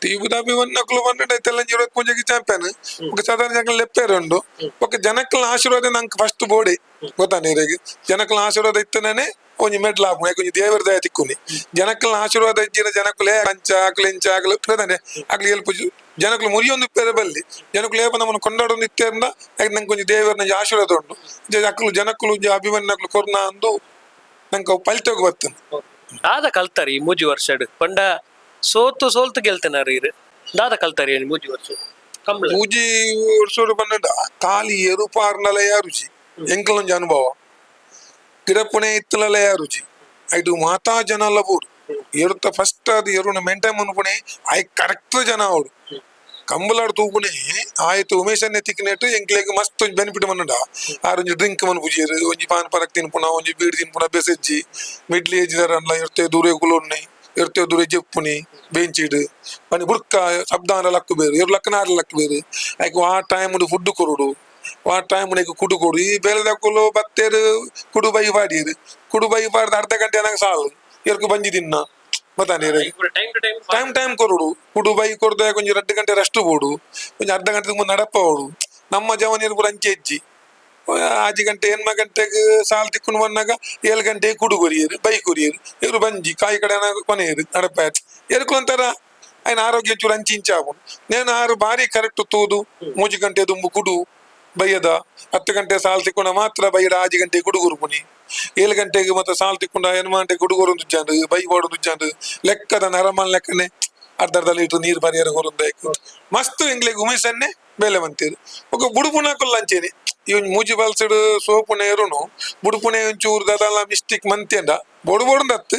టీಬುದ ಅಭಿಮನ್ಯకులు ಪನ್ನಡ ತೆಲಂಜಿ ಪೂಜೆಗೆ ಚಾಂಪಿಯನ್ ఒక ಸಾಧಾರಣ ಜನಕ್ಕೆ ಲೆಪ್ಪೇರು ಉಂಡು ఒక ಜನಕ್ಕಲ ಆಶೀರ್ವಾದ ನಂಗೆ ಫಸ್ಟ್ ಬೋಡಿ ಗೊತ್ತಾ ನೀರಿಗೆ ಜನಕ್ಕಲ ಆಶೀರ್ವಾದ ಇತ್ತನೇ ಒಂಜಿ ಮೆಡ್ಲ್ ಆಪುಂಡು ಒಂಜಿ ದೇವರ ದಯ ತಿಕ್ಕುನಿ ಜನಕ್ಕಲ ಆಶೀರ್ವಾದ ಇಜ್ಜಿನ ಜನಕ್ಕುಲೇ ಅಂಚ ಆಕಲು ಇಂಚ ಆಕಲು ಪ್ರಧಾನೆ ಅಕ್ಲು ಎಲ್ಪುಜು ಜನಕ್ಕಲು ಮುರಿಯೊಂದು ಪೇರೆ ಬಲ್ಲಿ ಜನಕ್ಕಲು ಏಪ ನಮ್ಮನ್ನು ಕೊಂಡಾಡೊಂದು ಇತ್ತೇರ್ನ ನಂಗೆ ಒಂಜಿ ದೇವರನ ಒಂಜಿ ಆಶೀರ್ವಾದ ಉಂಡು ಅಕ್ಲು ಜನಕ್ಕಲು ಒಂಜಿ ಅಭಿಮನ್ಯಕುಲು ಕೊರ್ನ ಅಂದು ನಂಗೆ ಅವು ಪಲ್ತೋಗಿ ಬರ್ತದೆ. ದಾದ ಕಲ್ತಾರಿ ಈ ಮೂಜಿ ವರ್ಷಡ್ ಪಂಡ ಸೋತು ಸೋಲ್ತು ಗೆಲ್ತನಾರ ಇರು ದಾದ ಕಲ್ತಾರಿ ಈ ಮೂಜಿ ವರ್ಷ ಕಂಬಳ? ಪೂಜಿ ವರ್ಷೋಡು ಪನ್ನಡ ಖಾಲಿ ಎರುಪಾರ್ನಲಯ ರುಚಿ ಎಂಕಲೊಂಜಿ ಅನುಭವ ಗಿಡಪುಣೆ ಇತ್ತಲಲಯ ರುಚಿ ಐಟು ಮಾತಾ ಜನ ಅಲ್ಲ ಬೋಡು ಎರುತ್ತ ಫಸ್ಟ್ ಅದು ಎರುನ ಮೇಂಟೈನ್ ಮನ್ಪುಣೆ ಆಯ್ ಕರೆಕ್ಟ್ ಜನ ಅವಡು ಕಂಬಲಾಡ್ ತೂಪುಣೆ ಆಯ್ತು ಉಮೇಶನ್ನೆ ತಿಕ್ಕಿನೆಟ್ಟು ಎಂಕ್ಲೆಗ್ ಮಸ್ತ್ ಒಂಜಿ ಬೆನಿಫಿಟ್ ಮನ್ನಡ ಆರೊಂಜಿ ಡ್ರಿಂಕ್ ಮನ್ಪುಜೇರು ಒಂಜಿ ಪಾನ್ ಪರಕ್ ತಿನ್ಪುಣ ಒಂಜಿ ಬೀಡ್ ತಿನ್ಪುಣ ಬೆಸೆಜ್ಜಿ ಮಿಡ್ಲ್ ಏಜ್ ದರನ್ಲ ಇರ್ತೆ ದೂರ ಕುಲೊನ್ನೆ ಇರ್ತೆ ದೂರ ಜೆಪ್ಪುನಿ ಬೆಂಚಿಡ್ ಪನಿ ಬುಡ್ಕ ಶಬ್ದಾನ ಲಕ್ಕು ಬೇರು ಇರು ಲಕ್ಕನಾರ ಲಕ್ಕು ಬೇರು ಐಕ್ ಆ ಟೈಮ್ ಫುಡ್ ಕೊರಡು ಆ ಟೈಮ್ ನೀಕು ಕುಡು ಕೊಡು ಈ ಬೇಲೆದಕ್ಕುಲು ಬತ್ತೇರು ಕುಡು ಬೈ ಪಾಡಿಯರು ಕುಡು ಬೈ ಪಾಡ್ದು ಅರ್ಧ ಗಂಟೆ ನಂಗೆ ಸಾಲು ಎರ್ಕು ಬಂಜಿ ತಿನ್ನ ಮತ್ತಾನೆ time to time. Time time ಕೊರಡು ಕುಡು ಬೈ ಕೊಡ್ದು ಕೊಂಚ 2 ಗಂಟೆ ರೆಸ್ಟ್ ಬೋಡು ಕೊಂಚ ಅರ್ಧ ಗಂಟೆ ಮುಂದೆ ನಡಪ ಓಡು ನಮ್ಮ ಜವನಿಯರು ಪೂರ ಅಂಚೆ ಹೆಜ್ಜಿ ಆಜಿ ಗಂಟೆ ಎನ್ಮ ಗಂಟೆಗೆ ಸಾಲ್ ತಿಕ್ಕೊಂಡು ಬಂದಾಗ 7 ಗಂಟೆಗೆ ಕುಡು ಕೊರಿಯರು ಬೈ ಕೊರಿಯರು ಇವರು ಬಂಜಿ ಕಾಯಿ ಕಡೆ ಕೊನೆಯರು ನಡಪ ಎರ್ಕು ಒಂಥರ ಆಯ್ನ ಆರೋಗ್ಯ ಚೂರು ಅಂಚಿ ಇಂಚ ಆಪುಂಡು. ನೇನ ಆರು ಬಾರಿ ಕರೆಕ್ಟ್ ತೂದು 3 ಗಂಟೆ ದುಂಬು ಕುಡು ಬಯ್ಯದ 10 ಗಂಟೆ ಸಾಲ್ ತಿಕ್ಕೊಂಡ ಮಾತ್ರ ಬಯ್ಯದ 6 ಗಂಟೆ ಕುಡು ಗುರುಪುನಿ. 7 ಗಂಟೆಗೆ ಮತ್ತೆ ಸಾಲ್ ತಿಕ್ಕೊಂಡ 8 ಗಂಟೆ ಕುಡು ಉಜ್ಜಾಂಡು ಬೈ ಬೋಡು ಉಜ್ಜಾಂಡು ಲೆಕ್ಕದ ನರಮನ್ ಲೆಕ್ಕನೆ ಅರ್ಧ ಅರ್ಧ ಲೀಟರ್ ನೀರು ಪರಿಹಾರ ಕೊರಂದಾಯ್ಕು. ಮಸ್ತ್ ಎಂಗ್ಲೆಗ್ ಉಮೇಶನ್ನೇ ಬೇಲೆ ಮಂತೇರು. ఒక ಬುಡುಪುನಕುಲ್ ಅಂಚೇನೆ ಈ ಮೂಜಿ ಬಲ್ಸಡ್ ಸೋಪು ನೇರುನು ಬುಡುಪುನೆ ಒಂಚೂರು ದಾದಾಲ ಮಿಸ್ಟೇಕ್ ಮಂತೇಂಡ ಬೊಡು ಬೊಡುಂದತ್ತು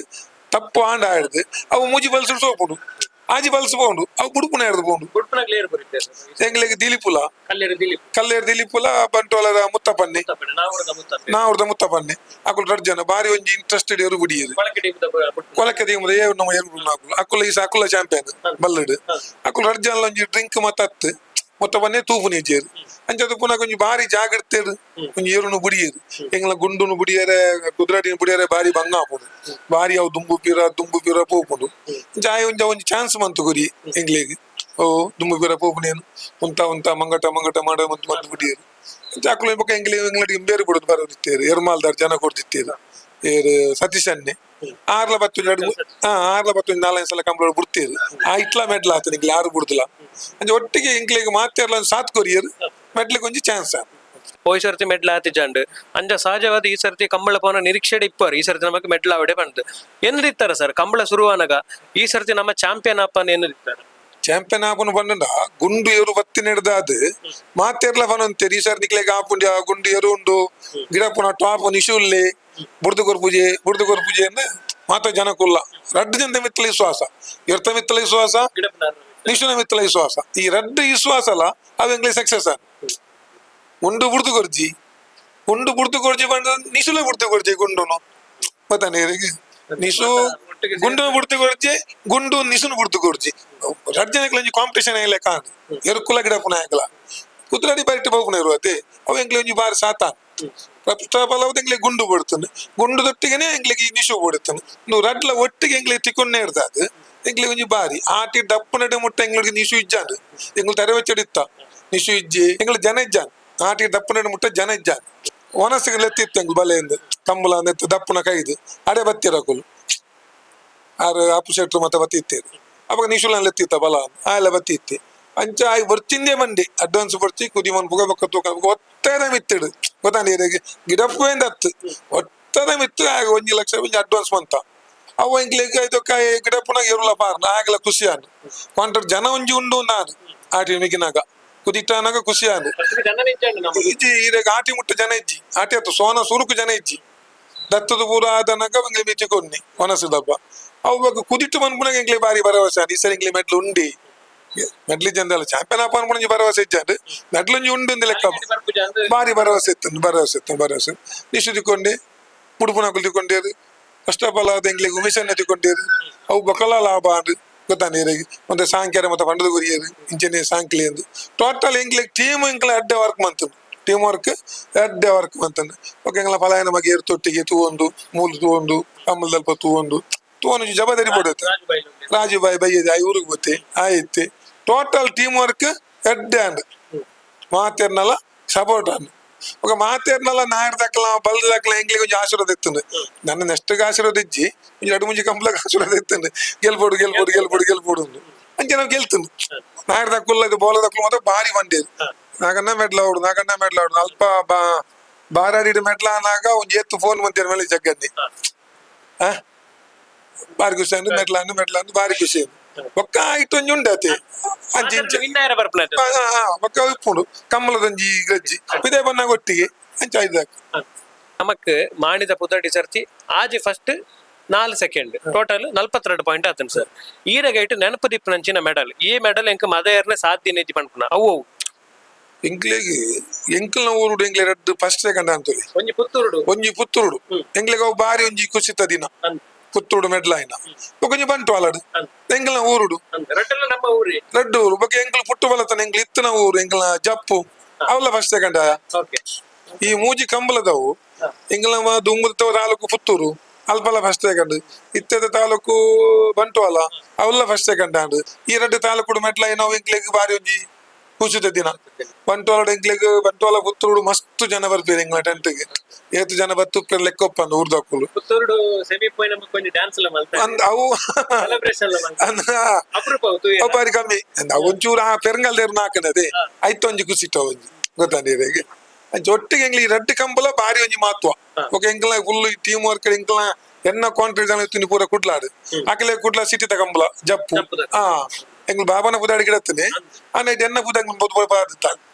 ತಪ್ಪು ಆಂಡ ಆಡ್ದು ಅವು ಮೂಜಿ ಬಲ್ಸಡ್ ಸೋಪುಂಡು, ಆಜಿ ಬಲ್ಸ್ ಪೋಂಡು, ಅವು ಬುಡುಪುನ ಎಡ್ದು ಪೋಂಡು. ಬುಡ್ಪುನಾಗ್ಲೇ ಏರ್ ಬರುತ್ತೆ? ಎಂಗ್ಲೆಗ್ ದಿಲಿಪುಲ. ಕಲ್ಲೇರು ದಿಲೀಪ್. ಕಲ್ಲೇರು ದಿಲಿಪುಲ, ಬಂಟ್ವಾಳದ ಮುತ್ತಪನ್ನೆ. ಮುತ್ತಪ್ಪೆ, ನಾವೂರದ ಮುತ್ತಪ್ಪೆ. ನಾವ್ರದ ಮುತ್ತಪನ್ನೆ ಅಕುಲು ರಡ್ಡ್ ಜನ ಬಾರಿ ಒಂಜಿ ಇಂಟ್ರೆಸ್ಟೆಡ್ ಎರು ಬುಡಿಯೆರ್. ಕೊಳಕೆ ಟೀಮ್ದ ಬುಡ್ಪು. ಕೊಲಕೆ ದೀಮದ ಏ ನಮ್ಮ ಎರು ಅಕುಲು ಅಕುಲ ಈ ಅಕುಲ ಚಾಂಪಿಯನ್ ಬಲ್ಲಡ್. ಅಕುಲು ರಡ್ಡ್ ಜನ ಒಂಜಿ ಡ್ರಿಂಕ್ ಮತ್ತ ಅತ್ತು ಮೊತ್ತ ಬನ್ನೆ ತೂಪು ನೀಜೇರು. ಅಂಚದ ಪುನಃ ಒಂಜಿ ಬಾರಿ ಜಾಗ್ರತೆ ಒಂಜಿ ಏರುನು ಬುಡಿಯೆರ್. ಎಂಗ್ಲ ಗುಂಡುನು ಬುಡಿಯರೆ, ಕುದ್ರಾಟಿನ ಬುಡಿಯರೆ ಬಾರಿ ಬಂಗ ಆಪುಂಡು. ಬಾರಿ ಅವು ದುಂಬು ಪಿರ ದುಂಬು ಪಿರ ಪೋಪುಂಡು. ಅಂಚ ಆಯೆ ಒಂಜಿ ಒಂಜಿ ಚಾನ್ಸ್ ಮಂತು ಕೊರಿ ಎಂಗ್ಲೆಗ್. ಓ ದುಂಬು ಪಿರ ಪೋಪುನೇನು ಉಂತ ಉಂತ ಮಂಗಟ ಮಂಗಟ ಮಾಡ ಮಂತು ಮಂತು ಬುಡಿಯೆರ್. ಅಂಚ ಅಕುಲು ಬೊಕ ಎಂಗ್ಲೆ ಎಂಗ್ಲಡಿಗೆ ಬೇರೆ ಬುಡುದು ಬರೋದಿತ್ತೇರು. ಎರ್ಮಾಲ್ದಾರ್ ಜನ ಕೊರ್ದಿತ್ತೇರು. ಏರು ಸತೀಶ್ ಅನ್ನೆ ಆರ್ಲ ಬತ್ತು ಎರಡು, ಹಾ, ಆರ್ಲ ಬತ್ತು ನಾಲ್ಕು ಸಲ ಕಂಬಳ ಬಿಡ್ತೀರು. ಆ ಇಟ್ಲ ಮೆಡ್ಲ ಆತ ನಿಂಗೆ ಯಾರು ಬಿಡುದಿಲ್ಲ. ಅಂಚ ಒಟ್ಟಿಗೆ ಎಂಕ್ಲೆಗ್ ಮಾತೆರ್ಲ ಒಂಜಿ ಸಾತ್ ಕೊರಿಯರ್, ಮೆಡ್ಲಿಗೆ ಒಂಜಿ ಚಾನ್ಸ್. ಪೋಯ್ ಸರ್ತಿ ಮೆಡ್ಲ್ ಆತಿಜಾಂಡ್. ಅಂಚ ಸಹಜವಾದ ಈ ಸರ್ತಿ ಕಂಬಳ ಪೋನ ನಿರೀಕ್ಷೆಡ್ ಇಪ್ಪರ್, ಈ ಸರ್ತಿ ನಮಕ್ ಮೆಡ್ಲ್ ಆವಡೆ ಪಂದ್ ಎನ್ನಿತ್ತಾರೆ ಸರ್? ಕಂಬಳ ಶುರುವಾನಗ ಈ ಸರ್ತಿ ನಮ್ಮ ಚಾಂಪಿಯನ್ ಅಪ್ಪನ್ ಎನ್ನಿತ್ತಾರೆ? ಚಾಂಪಿಯನ್ ಆಪುನು ಪಂಡ ಗುಂಡು ಏರು ಬತ್ತಿ ನೆಡ್ದಾದ್ ಮಾತೆರ್ಲ ಪನೊಂತೇರು, ಈ ಸರ್ ನಿಕ್ಲೆಗ್ ಆಪುಂಡು, ಆ ಗುಂಡು ಏರು ಉಂಡು, ಗಿಡಪುನ ಟಾಪ್ ನಿಶುಲ್ಲೆ ಬುಡ್ದು ಕೊರ್ಪುಜೆ ಬುಡ್ದು ಕೊರ್ಪುಜೆ ಅಂದ್ ಮಾತ ಜನಕುಲ್ಲ. ರಡ್ಡ್ ಜನದ ಮಿತ್ತಲ ವಿಶ್ವಾಸ, ಎರ್ತ ಮಿತ್ತಲ ವಿಶ್ವಾಸ, ನಿಶುನ ಮಿತ್ತಲ ವಿಶ್ವಾಸ. ಈ ರಡ್ಡ್ ವಿಶ್ವಾಸ ಅಲ್ಲ ಅವು ಎಂಗ್ಲೆ ಸಕ್ಸಸ್. ಉಂಡು ಬುಡ್ದು ಕೊರ್ಜಿ, ಉಂಡು ಬುಡ್ದು ಕೊರ್ಜಿ ಪಂಡ ನಿಶುಲೆ ಬುಡ್ದು ಕೊರ್ಜಿ ಗುಂಡುನು ಗೊತ್ತಾನೆ. ನಿಶು ಗುಂಡು ಬುಡ್ದು ಕೊರ್ಜಿ, ಗುಂಡು ನಿಶುನು ಬುಡ್ದು ಕೊರ್ಜಿ. ರಡ್ಡ್ ಜನಕ್ಕೆ ಒಂಜಿ ಕಾಂಪಿಟೇಷನ್ ಲೆಕ್ಕ ಎರುಕುಲ ಗಿಡಪುನ ಆಗಲ ಕುದ್ರಾಡಿ ಬರಿಟ್ ಬೋಪುನ ಇರುವ ಅದೇ. ಅವು ಎಂಕ್ಲೆ ಒಂಜಿ ಬಾರಿ ಸಾತಾನ್. First of all ಎಂಗ್ಲೆ ಗುಂಡು ಬಡ್ತಾನೆ, ಗುಂಡು ದೊಟ್ಟಿಗೆನೆ ಎಂಕ್ಲೆಗೆ ಈ ನಿಶು ಬಡ್ತಾನೆ. ನೀವು ರಡ್ಲ ಒಟ್ಟಿಗೆ ಎಂಕ್ಲೆ ತಿಕ್ಕೊಂಡೆ ಇರ್ತದೆ. ಎಂಕ್ಲೆ ಒಂಜಿ ಬಾರಿ ಆಟಿ ದಪ್ಪು ನಡೆ ಮುಟ್ಟ ಎಂಗ್ಳಿಗೆ ನಿಶು ಇಜ್ಜಾನ್. ಎಂಗ್ಳು ತರೆ ವಚ್ಚಡಿತ್ತ ನಿಶು ಇಜ್ಜಿ, ಎಂಗ್ಳು ಜನ ಇಜ್ಜಾನ್. ಆಟಿ ದಪ್ಪು ನಡೆ ಮುಟ್ಟ ಜನ ಇಜ್ಜಾನ್. ಒನಸಿಗೆ ಲೆತ್ತಿತ್ತು ಎಂಗ್ಳು ಬಲೆಯಿಂದ ಕಂಬಳ ನೆತ್ತು ದಪ್ಪುನ ಕೈದು ಅಡೆ ಬತ್ತಿರಕುಲು ಆರು ಅಪ್ಪು ಶೆಟ್ರು ಮತ್ತೆ ಬತ್ತಿತ್ತೇರು. ಅವಾಗ ನಿಶುಲನ್ ಲೆತ್ತಿತ್ತ ಬಲ ಆಯೆಲ್ಲ ಬತ್ತಿತ್ತೆ. ಅಂಚ ಆಯ್ ಬರ್ತಿಂದೇ ಮಂಡಿ ಅಡ್ವಾನ್ಸ್ ಬರ್ತಿ ಕುದಿ ಮನ್ ಪುಗ ಬೊಕ್ಕ ತೂಕ ಒತ್ತದ ಮಿತ್ತಿಡು ಗೊತ್ತಾಂಡ ಗಿಡಪ್ಪು ಅತ್ತು ಒತ್ತದ ಮಿತ್ತು. ಆಗ 1 ಲಕ್ಷ ಒಂಜಿ ಅಡ್ವಾನ್ಸ್ ಮಂತ. ಅವು ಎಂಕ್ಲೆಗ್ ಐದೊಕ್ಕ ಗಿಡಪ್ಪುನಾಗ ಎರುಲ ಪಾರ್ನ ಆಗಲ ಖುಷಿ ಆನು. ಕಾಂಟ್ರಾಕ್ಟ್ ಜನ ಒಂಜಿ ಉಂಡು ನಾನು ಆಟಿ ಮಿಗಿನಾಗ ಕುದಿಟ್ಟಾನಾಗ ಖುಷಿ ಆನು. ಇಜ್ಜಿ, ಇರೆಗ್ ಆಟಿ ಮುಟ್ಟ ಜನ ಇಜ್ಜಿ. ಆಟಿ ಅತ್ತು ಸೋನ ಸುರುಕು ಜನ ಇಜ್ಜಿ. ದತ್ತದ ಪೂರ ಆದನಗ ಎಂಗ್ಲೆ ಮಿತಿ ಕೊನ್ನಿ ಒನಸು ದಬ್ಬ. ಅವು ಬೊಕ್ಕ ಕುದಿಟ್ಟು ಮನ್ಪುನಾಗ ಎಂಕ್ಲೆ ಬಾರಿ ಭರವಸೆ ಆಂಡ್. ಈ ಸರಿ ಎಂಕ್ಲೆ ಮೆಡ್ಲು ಉಂಡಿ ಮೆಡ್ಲಿ ಜಂದಲ್ಲ ಚಾಂಪಿಯನ್ ಅಪ್ಪ ಅನ್ಪುನ ಒಂಜಿ ಭರವಸೆ ಇಜ್ಜಾಂಡ್. ಮೆಡ್ಲು ಒಂಜಿ ಉಂಡು ಅಂದ್ ಲೆಕ್ಕ ಬಾರಿ ಭರವಸೆ ಇತ್ತು, ಭರವಸೆ ಇತ್ತು, ಭರವಸೆ. ನಿಶು ತಿಕ್ಕೊಂಡೆ, ಉಡುಪುನಕುಲು ತಿಕ್ಕೊಂಡೇರು. First of all ಅದು ಎಂಕ್ಲೆಗ್ ಉಮೇಶನ್ನ ತಿಕ್ಕೊಂಡೇರು. ಅವು ಬೊಕಲ ಲಾಭ ಆಂಡ್ ಗೊತ್ತಾಂಡ ಇರೆಗ್. ಮತ್ತೆ ಸಾಂಕ್ಯರ ಮತ್ತೆ ಪಂಡದ ಗುರಿಯರು ಇಂಚನೆ ಸಾಂಕ್ಲಿ ಅಂದ್ ಟೋಟಲ್ ಎಂಕ್ಲೆಗ್ ಟೀಮ್ ಎಂಕ್ಲೆ ಅಡ್ಡೆ ವರ್ಕ್ ಮಂತುಂಡು. ಟೀಮ್ ವರ್ಕ್ ಎಡ್ಡೆ ವರ್ಕ್ ಮಂತಂಡು. ಬೊಕ ಎಂಕ್ಲ ಫಲಾಯನ ಬಗ್ಗೆ ತೊಟ್ಟಿಗೆ ತೂವೊಂದು ಮೂಲು ತೂವೊಂದು ಕಮ್ಮಲ್ದಲ್ಪ ತೂವೊಂದು ತೂವೊಂದು ಜವಾಬ್ದಾರಿ ಪಡೆಯುತ್ತೆ. ರಾಜುಬಾಯಿ ಬೈಯದೆ ಆ ಊರಿಗೆ ಬತ್ತೆ ಆಯ್ತು. Total team work ಎಡ್ಡೆ ಆಂಡ್. ಮಾತೆರ್ನಲ ಸಪೋರ್ಟ್ ಆಂಡ್. ఒక ಮಾತೆರ್ನಲ ನಾಯರ್ ದಕ್ಕಲ ಬಲ್ದ ದಕ್ಕಲ ಎಂಕ್ಲೆಗ್ ಒಂಜಿ ಆಶೀರ್ವಾದ ಇತ್ತುಂಡು. ನನ್ನ ನೆಕ್ಸ್ಟ್ ಆಶೀರ್ವಾದ ಇಜ್ಜಿ, ಒಂಜಿ ರಡ್ಡ್ ಮುಂಜಿ ಕಂಬ್ಲಗ್ ಆಶೀರ್ವಾದ ಇತ್ತುಂಡು, ಗೆಲ್ಪೊಡು ಗೆಲ್ಪೊಡು ಗೆಲ್ಪೊಡು ಗೆಲ್ಪೊಡು ಅಂದು. ಅಂಚ ನಾವು ಗೆಲ್ತುಂಡು. ನಾಯರ್ ದಕ್ಕುಲ್ಲ ಇದು ಬೋಲ ದಕ್ಕುಲು ಮಾತ್ರ ಬಾರಿ ಬಂಡೇರು. ನಾಕನ್ನ ಮೆಡ್ಲ ಅವಡು, ನಾಕನ್ನ ಮೆಡ್ಲ ಅವಡು. ಅಲ್ಪ ಬಾ ಬಾರಾಡಿ ಮೆಡ್ಲ ಅನ್ನಾಗ ಒಂಜಿ ಎತ್ತು ಫೋನ್ ಮಂತೇರು ಮೇಲೆ ಜಗ್ಗನ್ನಿ. ಆ ಬಾರಿ ಖುಷಿ ಅಂದು ಮೆಡ್ಲ ಅಂದು ಮೆಡ್ಲ ಅಂದು ಬಾರಿ ಖುಷಿ ಅಂದು. ಬೊಕ್ಕ ಇಟ್ಟೊಂಜಿ ಉಂಡಾತೆ ಅಂಚಿ ಇಂಚ. ಆ, ಆ, ಆ, ಬೊಕ್ಕ ಉಪ್ಪುಂಡು ಕಮ್ಮಲದೊಂಜಿ ಗಜ್ಜಿ ಇದೇ ಬನ್ನಾಗ ಒಟ್ಟಿಗೆ ಅಂಚ ಐದಾಕ. ನಮಕ್ ಮಾಣಿದ ಪುದಡಿ ಸರ್ತಿ ಆಜಿ first, 4 second, total 42 point ಆತನ್ ಸರ್. ಈರಗೈಟ್ ನೆನಪು ದಿಪ್ಪನಂಚಿನ ಮೆಡಲ್, ಈ ಮೆಡಲ್ ಎಂಕ್ ಮದಯರ್ನೆ ಸಾಧ್ಯ ನಿಜಿ ಪನ್ಪುನ ಅವು ಅವು? ಎಂಕ್ಲೆಗ್ ಎಂಕಲ್ನ ಊರುಡು ಎಂಕ್ಲೆ ರಡ್ಡ್ ಫಸ್ಟ್ ಸೆಕೆಂಡ್ ಅಂತೊಲಿ. ಒಂಜಿ ಪುತ್ತೂರುಡು. ಒಂಜಿ ಪುತ್ತೂರುಡು. ಎಂಕ್ಲೆಗ್ ಅವು ಬಾರಿ ಒಂಜಿ ಖುಷಿತ ದಿನ. ಪುತ್ತೂರುಡು ಮೆಡ್ಲ್ ಆಯ್ನ. ಬೊಕ ಒಂಜಿ ಬಂಟ್ವಾಳಡ್ ಎಂಕಲ್ನ ಊರುಡು. ರಡ್ಡಲ್ಲ ನಮ್ಮ ಊರಿ. ರಡ್ಡು ಊರು. ಬೊಕ ಎಂಕಲ್ ಪುಟ್ಟು ಬಲತನ ಎಂಕ್ಲು ಇತ್ತಿನ ಊರು ಎಂಕಲ್ನ ಜಪ್ಪು ಅವಲ ಫಸ್ಟ್ ಸೆಕೆಂಡ್ ಆಯ. ಈ ಮೂಜಿ ಕಂಬಳದವು ಎಂಕಲ್ನ ದುಂಬುದ ತಾಲೂಕು ಪುತ್ತೂರು ಅಲ್ಪಲ ಫಸ್ಟ್ ಸೆಕೆಂಡ್, ಇತ್ತದ ತಾಲೂಕು ಬಂಟ್ವಾಳ ಅವಲ್ಲ ಫಸ್ಟ್ ಸೆಕೆಂಡ್ ಆಂಡ್. ಈ ರಡ್ಡು ತಾಲೂಕುಡು ಮೆಡ್ಲ ನಾವು ಎಂಕ್ಲೆಗ್ ಬಾರಿ ಒಂಜಿ ಖುಷಿತ ದಿನ. ಬಂಟ್ವಾಳ ಎಂಕ್ಲೆಗ್ ಬಂಟ್ವಾಳ ಪುತ್ತೂರುಡು ಮಸ್ತ್ ಜನ ಬರ್ಪೇರು ಎಂಕ್ಲ ಟೆಂಟ್ಗೆ. ಏತು ಜನ ಬತ್ತುಪ್ಪೆರ್ ಲೆಕ್ಕೊಪ್ಪಂದು ಊರ್ದಕ್ಕುಲು. ಪುತ್ತೂರುಡು ಸೆಮಿ ಪೋಯಿನ ಬೊಕ್ಕ ಒಂಜಿ ಡ್ಯಾನ್ಸ್ ಎಲ್ಲ ಮಲ್ತಾರೆ. ಅಂದ್ ಅವು. ಸೆಲೆಬ್ರೇಷನ್ ಎಲ್ಲ ಮಲ್ತಾರೆ. ಅಂದ್ ಅಪರೂಪ ಅವು ತೂಯೆರೆ. ಅವು ಬಾರಿ ಕಮ್ಮಿ. ಅಂದ್ ಅವು ಒಂಚೂರು ಆ ಪೆರಂಗಲ್ ದೇರ್ನ ಹಾಕನದೆ ಐತೊಂಜಿ ಖುಷಿಟ ಒಂಜಿ ಗೊತ್ತಾಂಡಿರೆಗ್. ಅಂಚ ಒಟ್ಟಿಗೆ ಎಂಗ್ಲಿ ಈ ರಡ್ಡ್ ಕಂಬಲ ಬಾರಿ ಒಂಜಿ ಮಹತ್ವ. ಬೊಕ ಎಂಕ್ಲ full team work. ಎಂಕ್ಲ ಎನ್ನ ಕಾಂಟ್ರಿಬ್ಯೂಷನ್ ಇತ್ತಿನಿ ಪೂರ ಕುಡ್ಲಾಡ್. ಅಕಲೆ ಕುಡ್ಲ ಸಿಟಿದ ಕಂಬಲ ಜಪ್ಪು. ಜಪ್ಪುದ. ಆ ಎಂಗ್ಲು ಬಾಬಾನ ಪುದಾಡಿ ಗಿಡತ್ತನೆ ಆನ ಎನ್ನ ಪುದಾಂಗ್ ಬೊದು ಬಾರ್ದಿತ್ತ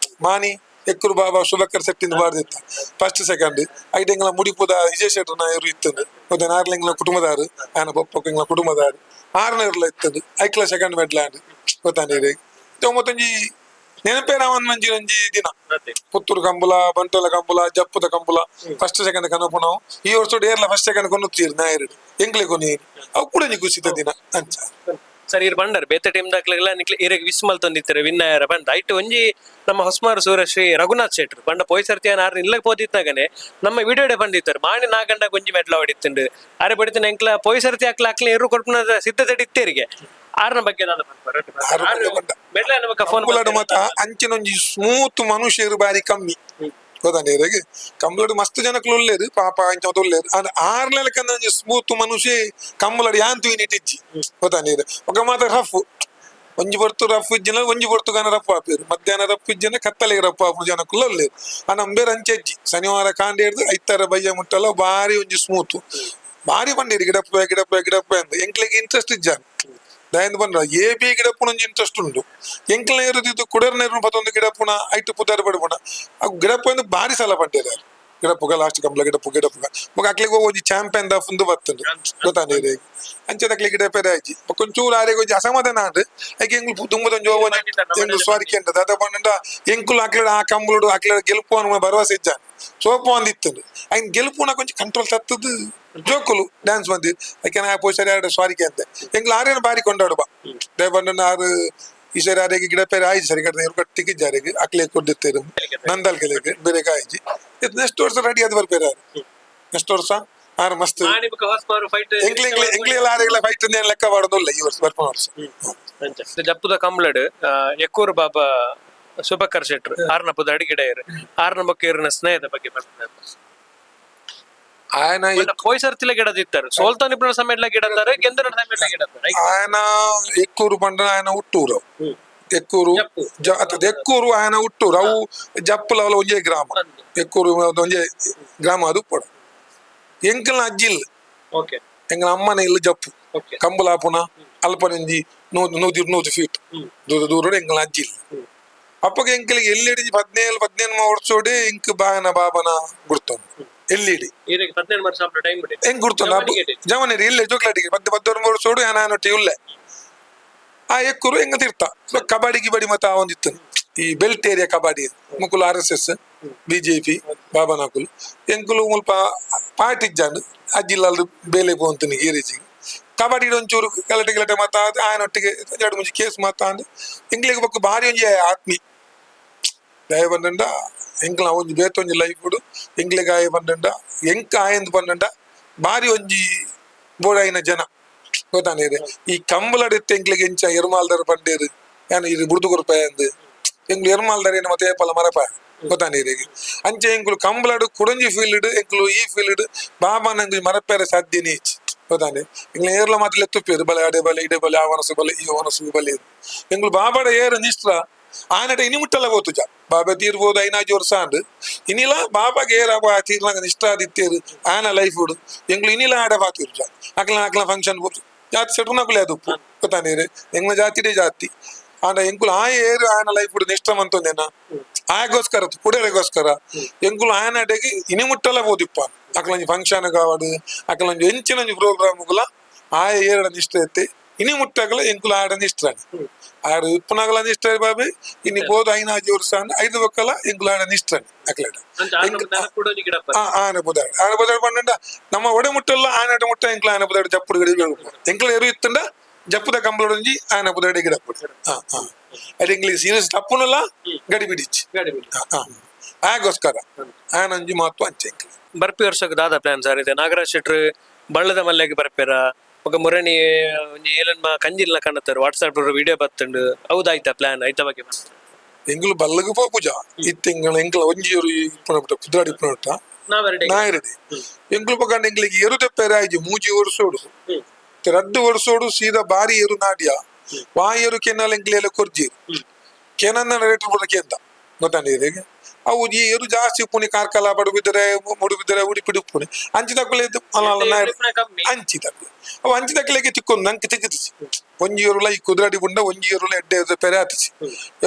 ಮಾನಿ ಎಕ್ಕುರು ಬಾಬಾ ಶುಭಕರ್ ಶೆಟ್ಟಿಂದ ಬಾರ್ದಿತ್ತ ಫಸ್ಟ್ ಸೆಕೆಂಡ್. ಐಟ್ ಎಂಗ್ಲ ಮುಡಿಪುದ ವಿಜಯ್ ಶೆಟ್ಟರ್ ಇರು ಇತ್ತಂದು ಮತ್ತೆ ನಾರ್ಲ ಎಂಗ್ಲ ಕುಟುಂಬದಾರು ಆನ ಪೊಪ್ಪಕ್ಕೆ ಎಂಗ್ಲ ಕುಟುಂಬದಾರು ಆರ್ನರ್ಲ ಇತ್ತಂದು ಐಕ್ಲ ಸೆಕೆಂಡ್ ಮೆಡ್ಲಾಂಡ್ ಗೊತ್ತಾಂಡಿರೆ. ಮತ್ತೊಂಜಿ ನೆನಪೇ ರಾಮನ್ ಮಂಜಿ ಒಂಜಿ ದಿನ. ಅದೇ. ಪುತ್ತೂರು ಕಂಬುಲ, ಬಂಟೋಲ ಕಂಬುಲ, ಜಪ್ಪುದ ಕಂಬುಲ ಫಸ್ಟ್ ಸೆಕೆಂಡ್ ಕನಪುನವು. ಈ ವರ್ಷ ಏರ್ಲ ಫಸ್ಟ್ ಸೆಕೆಂಡ್ ಕೊನುತ್ತೀರ್ ನಾಯರು ಎಂಕ್ಲೆ ಕೊನಿ ಅವು ಕೂಡ ಒಂಜಿ ಖುಷಿತ ದಿನ ಅಂಚ. ಸರ್, ಇರ್ ಬಂಡರ್ ಬೇತೆ ಟೀಮ್ ದಾಕ್ಲೆಗ್ಲ ನಿಕ್ಲೆ ಇರೆಗ್ ವಿಸ್ ಮಲ್ತೊಂದಿತ್ತಾರೆ ವಿನ್ ಆಯರ ಬಂದ. ಐಟ್ ಒಂಜಿ ನಮ್ಮ ಹೊಸ್ಮಾರು ಸೂರಶ್ರೀ ರಘುನಾಥ್ ಶೆಟ್ರು ಬಂಡ ಪೋಯ್ ಸರ್ತಿ ಆರ್ ಇಲ್ಲಗ್ ಪೋದಿತ್ತಾಗನೆ ನಮ್ಮ ವಿಡಿಯೋಡೆ ಬಂದಿತ್ತಾರೆ. ಮಾಣಿ ನಾಗಂಡ ಒಂಜಿ ಮೆಡ್ಲ ಹೊಡಿತ್ತುಂಡು ಆರೆ ಬಡಿತಿನ. ಎಂಕ್ಲ ಪೋಯ್ ಸರ್ತಿ ಅಕ್ಲ ಅಕ್ಲ ಎರು ಕೊಡ್ಪುನ ಸಿದ್ಧತೆ ಇತ್ತೇರಿಗೆ. ಆರ್ನ ಬಗ್ಗೆ ದಾದ ಆರ್ ಬಗ್ಗೆ ಪಂಡ. ಮೆಡ್ಲ ನಮಕ ಫೋನ್. ಕಂಬುಲಡು ಮಾತ ಅಂಚಿನ ಒಂಜಿ ಸ್ಮೂತ್ ಮನುಷ್ಯರು ಬಾರಿ ಕಮ್ಮಿ ಗೊತ್ತಾಂಡಿರೆಗ್. ಕಂಬುಲಡು ಮಸ್ತ್ ಜನಕ್ಲು ಉಲ್ಲೇರು ಪಾಪ ಅಂಚ ಮಾತ ಉಲ್ಲೇರು. ಆಂಡ ಆರ್ಲೆಲಕಂದ ಒಂಜಿ ಸ್ಮೂತ್ ಮನುಷ್ಯ ಕಂಬುಲಡು ಯಾನ್ ತೂಯಿನಿಟ್ ಇಜ್ಜಿ ಗೊತ್ತಾಂಡಿರೆ. ఒక ಮಾತ ರಫ್ ಒಂಜಿ ಪೊರ್ತು ರಫ್ ಇಜ್ಜಿನ ಒಂಜಿ ಪೊರ್ತು ಗಾನ ರಫ್ ಆಪೇರು. ಮಧ್ಯಾಹ್ನ ರಫ್ ಇಜ್ಜಿನ ಕತ್ತಲೆಗೆ ರಫ್ ಆಪುನ ಜನಕ್ಕುಲ್ಲ ಉಲ್ಲೇರು. ಆಂಡ ಅಂಬೇರ್ ಅಂಚೆ ಇಜ್ಜಿ. ಶನಿವಾರ ಕಾಂಡೆ ಹಿಡ್ದು ಐತಾರ ಬಯ್ಯ ಮುಟ್ಟಲ ಬಾರಿ ಒಂಜಿ ಸ್ಮೂತ್. ಬಾರಿ ಬಂದಿರಿ ಗಿಡಪ್ಪ ಗಿಡಪ್ಪ ಗಿಡಪ್ಪ ಅಂದ್. ಎಂಕ್ಲೆಗ್ ಇಂಟ್ರೆಸ್ಟ್ ಇಜ್ಜಾನ್ ದಯಂದ್ ಬಂದ್ರ ಎ ಬಿ ಗಿಡಪ್ಪನ ಒಂಜಿ ಇಂಟ್ರೆಸ್ಟ್ ಉಂಡು. ಎಂಕ್ಲ ಇರುದಿದ್ದು ಕುಡರ್ ನೇರು ಪತ್ತೊಂದು ಗಿಡಪ್ಪುನ ಐಟು ಪುದಾರ್ ಬಡಪುನ. ಅವು ಗಿಡಪ್ಪ ಅಂದ್ರೆ ಬಾರಿ ಸಲ ಪಂಡೇರು ಗಿಡಪ್ಪುಗ ಲಾಸ್ಟ್ ಕಂಬ್ಲ ಗಿಡಪ್ಪು ಗಿಡಪ್ಪುಗ. ಬೊಕ ಅಕ್ಲೆಗ್ ಒಂಜಿ ಚಾಂಪಿಯನ್ ದ ಫುಂದು ಬತ್ತುಂಡು ಗೊತ್ತಾಂಡಿರೆ. ಅಂಚದ ಅಕ್ಲೆಗ್ ಗಿಡಪ್ಪೆರೆ ಆಯ್ಜಿ. ಬೊಕ ಒಂಚೂರು ಆರೆಗ್ ಒಂಜಿ ಅಸಮಾಧಾನ ಆಂಡ್. ಐಕ್ ಎಂಕ್ಲು ದುಂಬುದೊಂಜಿ ಒಂಜಿ ಎಂಕ್ಲು ಸ್ವಾರಿ ಕೇಂಡ. ದಾದ ಪಂಡ ಎಂಕುಲು ಅಕ್ಲೆಡ ಆ ಕಂಬುಲುಡು ಅಕ್ಲೆಡ ಗೆಲ್ಪು ಅನ್ನುವ ಭರವಸೆ ಇಜ್ಜಾನ್ ಸೋಪು ಅಂದಿತ್ತುಂಡು. ಐನ್ ಗೆಲ್ಪುನ ಕೊಂಚ ಕಂಟ್ರೋಲ್ ತತ್ತದು ಜೋಕುಲು ಡ್ಯಾನ್ಸ್ ಬಂದಿ. ಐಕೆ ನಾ ಪೋಸರಿ ಆಡ ಸ್ವಾರಿ ಕೇಂತೆ. ಎಂಕ್ಲು ಆರೇನು ಬಾರಿ ಕೊಂಡಾಡುವ ದೇವಣ್ಣ ಆರು ಈ ಸರಿ ಆರೆಗೆ ಗಿಡ ಪೇರೆ ಆಯ್ತು ಸರಿ ಕಡೆ ಕಟ್ಟಿಗೆ ಜಾರಿಗೆ ಅಕ್ಲೆ ಕೊಡ್ದಿತ್ತೇರು ನಂದಲ್ ಕೆಲಗೆ ಬೇರೆ ಆಯ್ಜಿ. ನೆಕ್ಸ್ಟ್ ವರ್ಷ ರೆಡಿ ಆದ್ ಬರ್ಪೇರೆ. ನೆಕ್ಸ್ಟ್ ವರ್ಷ ಆರು ಮಸ್ತ್. ಮಾಣಿ ಬೊಕ ಹೊಸ್ಮಾರು ಫೈಟ್. ಎಂಕ್ಲೆ ಎಂಕ್ಲೆ ಎಂಕ್ಲೆ ಎಲ್ಲ ಆರೆಗೆಲ್ಲ ಫೈಟ್ ಲೆಕ್ಕ ಮಾಡೋದಿಲ್ಲ ಈ ವರ್ಷ ಬರ್ಪುನ ವರ್ಷ. ಜಪ್ಪುದ ಕಂಬ್ಲಡ್ ಎಕ್ಕೂರು ಬಾಬಾ ಶುಭಕರ್ ಶೆಟ್ರು ಆರ್ನ ಪುದ ಗಿಡ ಆರ್ನ ಬೊಕ್ಕ ಇರನ ಸ್ನೇಹದ ಬಗ್ಗೆ ಬರ್ತದೆ. ಆಯನ ಪೋಯ್ ಸರ್ತಿಲ ಗಿಡದಿತ್ತಾರೆ ಸೋಲ್ತಾನ ಇಬ್ಬರ ಸಮೇಟ್ಲ ಗಿಡಂತಾರೆ ಗೆಂದರ ಸಮೇಟ್ಲ ಗಿಡಂತಾರೆ. ఆయన ಎಕ್ಕೂರು ಪಂಡ ఆయన ಹುಟ್ಟೂರು ಎಕ್ಕೂರು. ಜಪ್ಪು. ಅತ್ತ ಎಕ್ಕೂರು ఆయన ಹುಟ್ಟೂರು. ಅವು ಜಪ್ಪುಲ ಅವಲ ಒಂಜೇ ಗ್ರಾಮ. ಎಕ್ಕೂರು ಒಂಜೇ ಗ್ರಾಮ ಅದು ಪಡ. ಎಂಕಲ್ನ ಅಜ್ಜಿ ಇಲ್ಲ. ಎಂಕಲ್ನ ಅಮ್ಮನ ಇಲ್ಲ ಜಪ್ಪು. ಕಂಬಲಾಪುನ ಅಲ್ಪನಂಜಿ 100 100 ಫೀಟ್ ದೂರ ದೂರ ಎಂಕಲ್ನ ಅಜ್ಜಿ ಇಲ್ಲ. ಅಪ್ಪಗೆ ಎಂಕಲಿಗೆ ಎಲ್ಲಿಡಿ 17 18 ವರ್ಷೋಡಿ ಇಂಕ್ ಬಾಯನ ಬಾಬನ ಗುರ್ತೊಂದು ಎಲ್ಲಿಡಿ. ಇದಕ್ಕೆ 18 ವರ್ಷ ಟೈಮ್ ಬಿಡಿ. ಹೆಂಗ್ ಗುರ್ತೊಂದು ಜವನಿರಿ ಇಲ್ಲೇ ಜೋಕ್ಲಾಟಿಗೆ ಪತ್ತೆ 19 ವರ್ಷೋಡು ಯಾನೊಟ್ಟಿ ಉಲ್ಲೆ. ಆ ಎಕ್ಕುರು ಹೆಂಗ ತಿರ್ತ ಕಬಡ್ಡಿ ಗಿಬಡಿ ಮತ್ತೆ ಆ ಒಂದಿತ್ತು ಈ ಬೆಲ್ಟ್ ಏರಿಯಾ ಕಬಡ್ಡಿ. ಮುಕುಲು RSS BJP ಬಾಬನಾಕುಲು. ಎಂಕುಲು ಮುಲ್ಪ ಪಾರ್ಟಿ ಇಜ್ಜಾಂಡ್ ಅಜ್ಜಿಲ್ಲಾಲ್ದು ಬೇಲೆ ಪೋಂತೀನಿ ಗೇರೇಜಿಗೆ. ಕಬಡ್ಡಿ ಒಂಚೂರು ಗಲಾಟೆ ಗಲಾಟೆ ಮತ್ತ ಆಯನೊಟ್ಟಿಗೆ ಎರಡು ಮುಂಚೆ ಕೇಸ್ ಮಾತ ಅಂದ್. ಎಂಕ್ಲೆಗ್ ಬೊಕ್ಕ ಬಾರಿ ಒಂಜಿ ಆತ್ಮಿ ದಯ ಬಂದಂಡ. ಎಂಕ್ಲ ಒಂಜಿ ಬೇತೊಂಜಿ ಲೈಫ್ ಎಂಕ್ಲೆಗ್ ಆಯ ಬಂದಂಡ ಎಂಕ್ ಆಯಂದ್ ಬಂದಂಡ ಬಾರಿ ಒಂಜಿ ಬೋಡಾಯಿನ ಜನ ಗೊತ್ತಾನೇರೆ. ಈ ಕಂಬಲಡಿತ್ತು ಎಂಕ್ಲೆಗ್ ಎಂಚ ಎರುಮಾಲ್ದಾರ ಪಂಡೇರು ಯಾನ್ ಇದು ಬುಡ್ದು ಕೊರ್ಪಾಯ ಅಂದ್. ಎಂಕ್ಲು ಎರುಮಾಲ್ದಾರ ಏನು ಮತ್ತೆ ಏಪಲ ಮರಪ ಗೊತ್ತಾನೇರಿಗೆ. ಅಂಚೆ ಎಂಕುಲು ಕಂಬಲಡು ಕುಡಂಜಿ ಫೀಲ್ಡ್ ಎಂಕುಲು ಈ ಫೀಲ್ಡ್ ಬಾಬಾನ ಎಂಕುಲು ಮರಪೇರೆ ಸಾಧ್ಯನೇ ಇಜ್ಜಿ ಗೊತ್ತಾನೆ. ಎಂಕ್ಲ ಏರ್ಲ ಮಾತ್ರ ಎತ್ತುಪೇರು ಬಲೆ ಅಡೆ ಬಲೆ ಇಡೆ ಬಲೆ ಆ ವನಸು ಬಲೆ ಈ ವನಸು ಬಲೆ. ಎಂಕುಲು ಬಾಬಾಡ ಏರ ನಿಷ್ಟ್ರ ಆನಟ ಇನಿ ಮುಟ್ಟಲ್ಲ ಗೋತುಜ. ಬಾಬಾ ತೀರ್ಬೋದು ಐನಾಜಿ ವರ್ಷ ಅಂಡ್ ಇನಿಲ ಬಾಬಾಗೆ ಏರ ತೀರ್ಲಾಗ ನಿಷ್ಠ ಆದಿತ್ತೇರು ಆನ ಲೈಫ್ ಎಂಕ್ಲು ಇನಿಲ ಆಡ ಬಾತಿರುಜ. ಅಕ್ಲ ಅಕ್ಲ ಫಂಕ್ಷನ್ ಜಾತಿ ಸೆಟ್ರುನಕುಲೆ ಅದು ಉಪ್ಪು ಗೊತ್ತಾನೇರು. ಎಂಗ್ಲ ಜಾತಿಡೇ ಜಾತಿ ಆಂಡ ಎಂಕುಲು ಆ ಏರು ಆನ ಲೈಫ್ ನಿಷ್ಠ ಮಂತೊಂದೇನ ಆಯಗೋಸ್ಕರ ಕುಡರೆಗೋಸ್ಕರ ಎಂಕುಲು ಆಯನಡೆಗೆ ಇನಿ ಮುಟ್ಟಲ್ಲ ಬೋದಿಪ್ಪ. ಅಕ್ಲೊಂಜಿ ಫಂಕ್ಷನ್ ಕಾವಡು ಅಕ್ಲೊಂಜಿ ಎಂಚಿನೊಂಜಿ ಪ್ರೋಗ್ರಾಮ್ಗುಲ ಆಯ ಏರಡ ನಿಷ್ಠ ಎತ್ತೆ ಇನಿ ಮುಟ್ಟಗಲ ಎಂಕುಲು ಆಡ ನಿಷ್ಠ ಆಡ ಇಪ್ಪನಗಲ ನಿಷ್ಠ ಬಾಬಿ ಇನಿ ಬೋದು ಐನಾಜಿ ವರ್ಷ ಐದು ಬಕ್ಕಲ ಎಂಕುಲು ಆಡ ನಿಷ್ಠ ಅಕ್ಲಡ. ಆನೆ ಬುದಾಡು ಆನೆ ಬುದಾಡು ಪಂಡ ನಮ್ಮ ಒಡೆ ಮುಟ್ಟಲ್ಲ ಆನೆಟ ಮುಟ್ಟ ಎಂಕ್ಲ ಆನೆ ಬುದಾಡು ಜಪ್ಪುಡು ಗಡಿ ಎಂಕ್ಲ ಎರು ಇತ್ತಂಡ ಜಪ್ಪುದ ಕಂಬಳೊಂಜಿ ಆನೆ ಬುದಾಡಿ ಗಿಡಪ್ಪುಡು. ಹಾ ಹಾ ಅದು ಇಂಗ್ಲೀಷ್ ಸೀರಿಯಸ್ ತಪ್ಪುನಲ್ಲ ಗಡಿ ಬಿಡಿಚಿ. ಆಗೋಸ್ಕರ ಆನಂಜಿ ಮಹತ್ವ ಅಂಚೆ ಎಂಕ್ಲೆ. ಬರ್ಪಿ ವರ್ಷಕ್ಕೆ ದಾದ ಪ್ಲಾನ್ ಸರ್ ಇದೆ? ನಾಗರಾಜ್ ಶೆಟ್ರು ಬಳ್ಳದ ಮಲ್ಲೆಗೆ ಬರ್ಪೇರ? ఒక ಮುರಣಿ ಒಂಜಿ ಏಲನ್ಮ ಕಂಜಿಲ್ನ ಕಾಣುತ್ತಾರೆ. ವಾಟ್ಸ್ಆಪ್ ವಿಡಿಯೋ ಬತ್ತುಂಡು. ಹೌದಾಯ್ತಾ ಪ್ಲಾನ್ ಐತ ಬಗ್ಗೆ? ಎಂಕುಲು ಬಲ್ಲಗ್ ಪೋಪುಜ. ಇತ್ತೆ ಎಂಕಲ ಎಂಕಲ ಒಂಜಿ ಇಪ್ಪುನ ಬಿಟ್ಟ ಕುದ್ರಾಡಿ ಇಪ್ಪುನ ಬಿಟ್ಟ ನಾಯರಡೆ ಎಂಕ್ಲು ಪಕ್ಕಂಡ ಎಂಕ್ಲಿಗೆ ಎರು ತೆಪ್ಪೆರೆ ಆಯ್ಜಿ ಮೂಜಿ ವರ್ಷೋಡು ರಡ್ಡು ವರ್ಷೋಡು ಸೀದಾ ಬಾರಿ ಎರು ನಾಡ್ಯ ವಾ ಎರು ಕೆನಾಲ್ ಎಂಕ್ಲೆಲ್ಲ ಕೊರ್ಜಿ ಕೆನನ್ನ ರೇಟ್ ಕೂಡ ಕೇಂದ ಗೊತ್ತಾಂಡ. ಅವು ಈ ಎರು ಜಾಸ್ತಿ ಉಪ್ಪುನಿ ಕಾರ್ಕಳ, ಪಡುಬಿದ್ರೆ, ಮುಡುಬಿದ್ರೆ, ಉಡುಪಿ ಉಪ್ಪುನಿ ಅಂಚಿ ತಕ್ಕಲೆ ಅಂಚಿ ತಕ್ಕಲೆ ಅವು ಅಂಚಿ ತಕ್ಕಲೆಗೆ ತಿಕ್ಕೊಂದು ನಂಗೆ ತಿಕ್ಕಿಸಿ ಒಂಜಿ ಎರುಲ ಈ ಕುದುರಾಡಿ ಬುಂಡ ಒಂಜಿ ಎರುಲ ಎಡ್ಡೆ ಪೆರೆ ಆತಿಸಿ